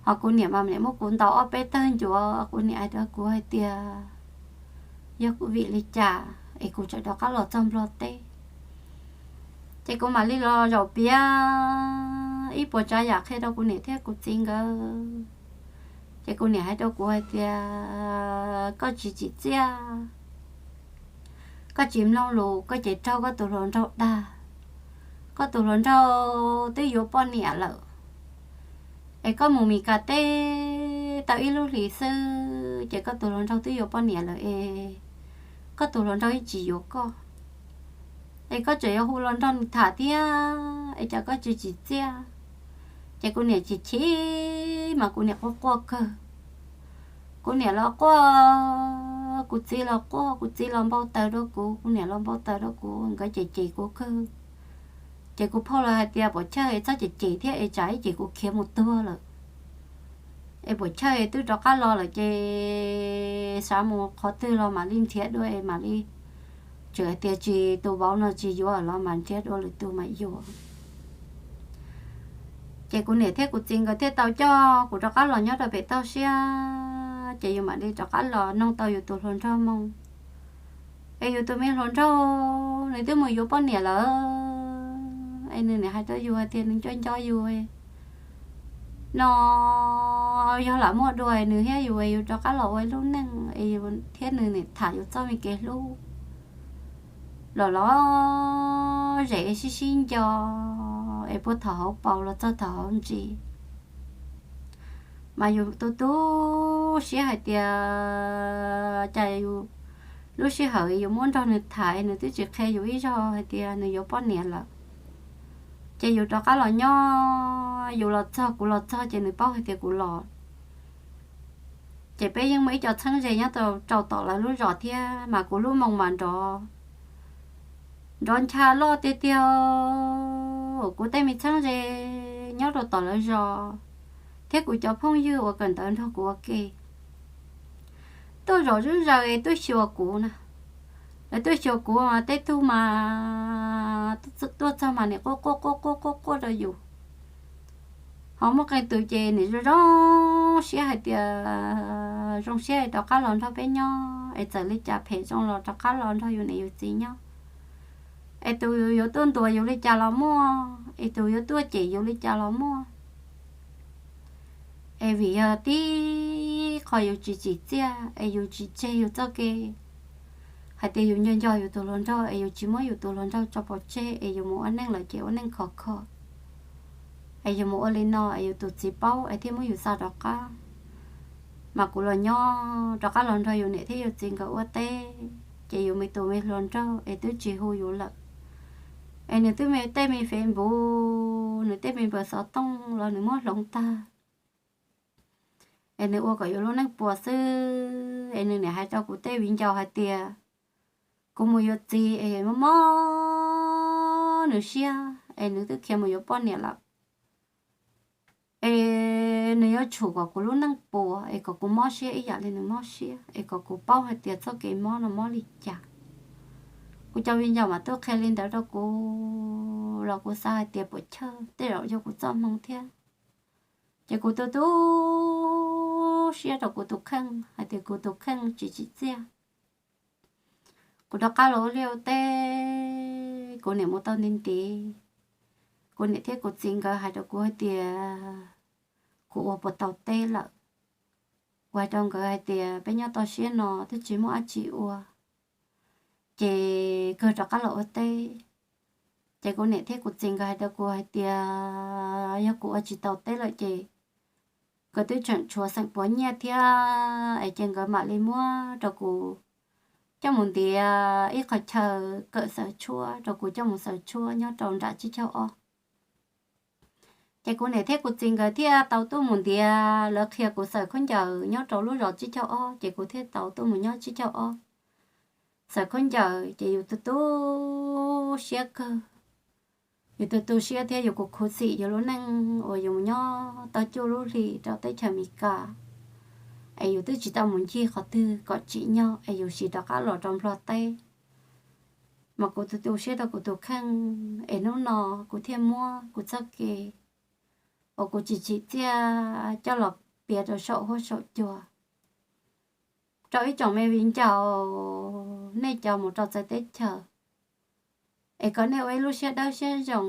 Ho kuv niam mas niam muab kuv ntaus ob peb tawg ncuav, kuv niam hais rau kuv hais tias, yog kuv vim li cas es kuv tseem rov qab los txog Nplog teb? Ces kuv mam li los zaum piav ib puas tsav yam qhia rau kuv niam thiab kuv txiv nkawd. Ces kuv niam hais rau kuv hais tias, koj tsis tsim txiaj, koj tsis mloog lus, koj ces raug koj tus hluas nraug dag. Koj tus hluas nraug twb yuav poj niam lawm, es koj mus Mis Kas teb tau ib lub hlis xwb ces koj tus hluas nraug twb yuav poj niam lawm es koj tus hluas nraug yeej tsis yuav koj. Es koj tseem yuav hu los nrog nws tham thiab es cas koj tsis tsim txiaj? Ces kuv niam chim chim mas kuv niam quaj quaj kawg. Kuv niam los quaj, kuv txiv los quaj, kuv txiv los npau taws rau kuv, kuv niam los npau taws rau kuv, nkawd cem cem kuv kawg. Ces kuv phauj lawv hais tias, Puam Chawj, txhob cem cem thiab es tsam ib chim kuv khiav mus tuag lawm. Es Puam Chawj twb rov qab los lawm ces xav mus qhov twg los mam li nrhiav dua es mam li, tseem hais tias tsis, tus vauv no tsis yuav los mas nrhiav dua lwm tus mam yuav. Ces kuv niam thiab kuv txiv nkawd thiaj tau coj kuv rov qab los nyob rau pem toj siab, ces yus mam li rov qab los noog tau yus tus hluas nraug moo. Es yus tus me hluas nraug nws twb mus yuav poj niam lawm, es nws niam hais rau yus hais tias nws nco nco yus no, yog lam muaj dua nws thiab yus, yus rov qab los ua ib lub neej es yus thiab nws niam tham yus txoj me kev hlub los lom zem sib sib nco, es puag thaum hauv paus los txog thaum hauv ntsis. Mas yus tu tu siab hais tias cas yus lub sij hawm yus muab nrog nws tham es nws twb tsis qhia yus ib zaug hais tias nws yuav poj niam lawm. Ces yus rov qab los nyob, yus los txog kuv los txog ces nws paub hais tias kuv los. Ces peb yeej muaj ib co txheeb ze nyob rau tom lawv lub zos thiab mas kuv lub moo mas nrov, nrov ncha loj tiag tiag. Kuv tej me txheeb ze nyob rau tom lawv zos thiab kuv cov phooj ywg uas kawm ntawv nrog kuv ua ke tuaj zom zuj zaws es tuaj xyuas kuv na. Lawv tuaj xyuas kuv mas tej tug mas tuaj txog mas nim quaj quaj quaj quaj quaj quaj rau yus. Ho muaj qee tus ces nim zoo zoo siab hais tias zoo siab es rov qab los nrog peb nyob es txawm li cas phem zoo los rov qab los nrog yus niam yus txiv nyob. Es tus yuav tuaj ntuas yus li cas los muaj, es tus yuav tuaj cem yus li cas los muaj. Es vim yog tib qho yus tsis tsim txiaj es yus tsis tseg yus txoj kev hais tias yus nco nco yus tus hluas nraug es yus tsis muab yus tus hluas nraug tso pov tseg es yus mus ua neej lawm ces ua neej khov kho. Es yus mus ua li no es yus tus txiv paub es thiaj muab yus xa rov qab. Mas kuv los nyob rov qab los nrog yus niam thiab yus txiv nkawd ua teb, ces yus me tus me hluas nraug es twb tsis hu yus lawm. Es nws twb me tej me Facebook, nws tej me npawb xov tooj los nws muab hloov tag. Es nws ua kom yus lub neej puas xwb, es nws niam hais rau kuv tej viv ncaus hais tias kuv mus yuav txiv es mob mob nws siab es nws twb khiav mus yuav poj niam lawm. Es nws yuav tshum kom kuv lub neej puas es kom kuv mob siab ib yam li nws mob siab es kom kuv paub hais tias txoj kev mob no mob li cas. Kuv cov viv ncaus mas tuaj qhia li ntawd rau kuv los kuv xav hais tias puas chawj tej zaum yog kuv txoj hmoo thiab. Ces kuv tu tu siab rau kuv tus kheej hais tias kuv tus kheej tsis tsim txiaj. Kuv rov qab los ua liaj ua teb, kuv niam mus tau ntev ntev, kuv niam thiab kuv txiv nkawd hais rau kuv hais tias kuv ua puas tau teb lawm. Kuv hais rau nkawd hais tias peb nyob toj siab no twb tsis muaj dab tsi ua, ces kawg rov qab los ua teb. Ces kuv niam thiab kuv txiv nkawd hais rau kuv hais tias yog kuv ua tsis tau teb lawm ces nkawd twb tseem tshuav xeem puav nyiaj thiab es ces nkawd mam li muab rau kuv coj mus ntiav ib qhov chaw kawm xaws tshuab rau kuv coj mus xaws tshuab nyob rau nram tsib caug ob. Ces kuv niam thiab kuv txiv nkawd thiaj tau tuaj mus ntiav, lawv qhia kuv xaws khaub ncaws nyob rau lub zos tsib caug ob, ces kuv thiaj tau tuaj mus nyob tsib caug ob xaws khaub ncaws. Ces yus tu tu siab kawg, yus tu tu siab thiab yus kuv khuv xim yus lub neej uas yus mus nyob tau cuaj lub hlis rau teb chaws Amelikas, es yus twb tsis tau mus ncig qhov twg kom tsim nyog es yus siv rov qab los rau Nplog teb. Mas kuv tu tu siab rau kuv tus kheej, es hnub no kuv thiaj muab kuv txoj kev uas kuv tsis tsim txiaj coj los piav rau saum huab saum cua rau ib tsoom me viv ncaus, nej cov mus rau txawv teb chaws, es kom nej ua ib lub siab dawb siab zoo,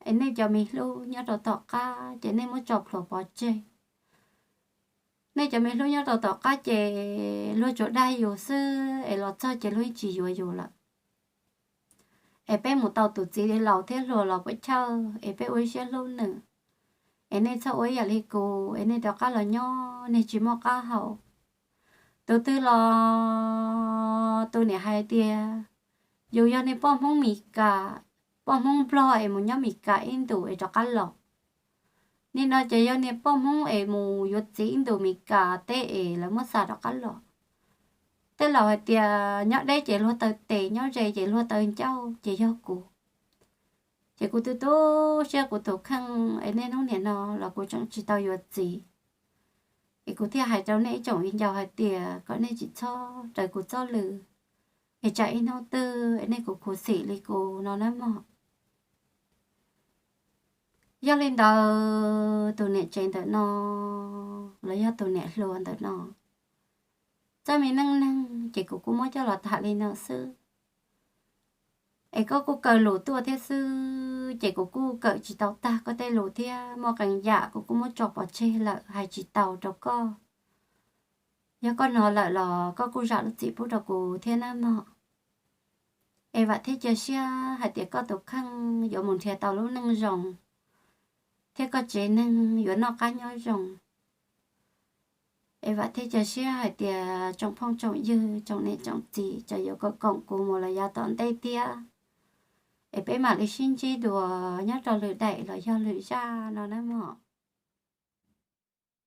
es nej cov me hlub nyob rau tom qab ces nej muab tso plhuav pov tseg. Nej cov me hlub nyob rau tom qab ces luag tsuas dag yus xwb, es los txog ces luag yeej tsis yuav yus lawm. Es peb mus tau tus txiv laus thiab hluas los puas chawj, es peb ua ib siab hlub nws. Es nej txhob ua ib yam li kuv, es nej rov qab los nyob nej tsis muaj qab hau. Tus twg los tus niam hais tias yus yog niag poj Hmoob Mes Kas, poj Hmoob Nplog es mus nyob Mes Kas ib ntus es rov qab los. Nim no ces yog niag poj Hmoob es mus yuav txiv ib ntus Mes Kas teb es lawv muab xa rov qab los. Tej laus hais tias nyob deb ces luag taw tes, nyob ze ces luag taw ncauj, ces yog kuv. Ces kuv tu tu siab kuv tus kheej, es niaj hnub niam no los kuv tseem tsis tau yuav txiv. Es kuv thiaj hais rau nej ib tsoom viv ncaus hais tias kom nej tsis txhob raws kuv txoj lw, es tsam ib hnub twg es nej kuv khuv xim li kuv no nawb mog. Yog li ntawd tus niam tsev ntawm no los yog tus niam hluas ntawm no, txoj me neej neeg ces kuv kuj muab coj los tham li no xwb. Es koj kuj kaw lus tuaj thiab xwb, ces kuv kuj kawm tsis tau tag koj tej lus thiab, muaj qee yam kuv kuj muab tso pov tseg lawm hais tsis tau rau koj. Yog koj hnov lawm los koj kuj zam lub txim pub rau kuv thiab nawb mog. Es vam thiab cia siab hais tias koj tus kheej yuav mus nrhiav tau lub neej zoo, thiab koj tsev neeg yuav noj qab nyob zoo. Es vam thiab cia siab hais tias tsoom phooj tsoom ywg, tsoom niam tsoom txiv tseem yuav koom kuv mus los yav tom ntej thiab, es peb mam li sib ntsib dua nyob rau lwm daim los yog lwm zaj no nawb mog.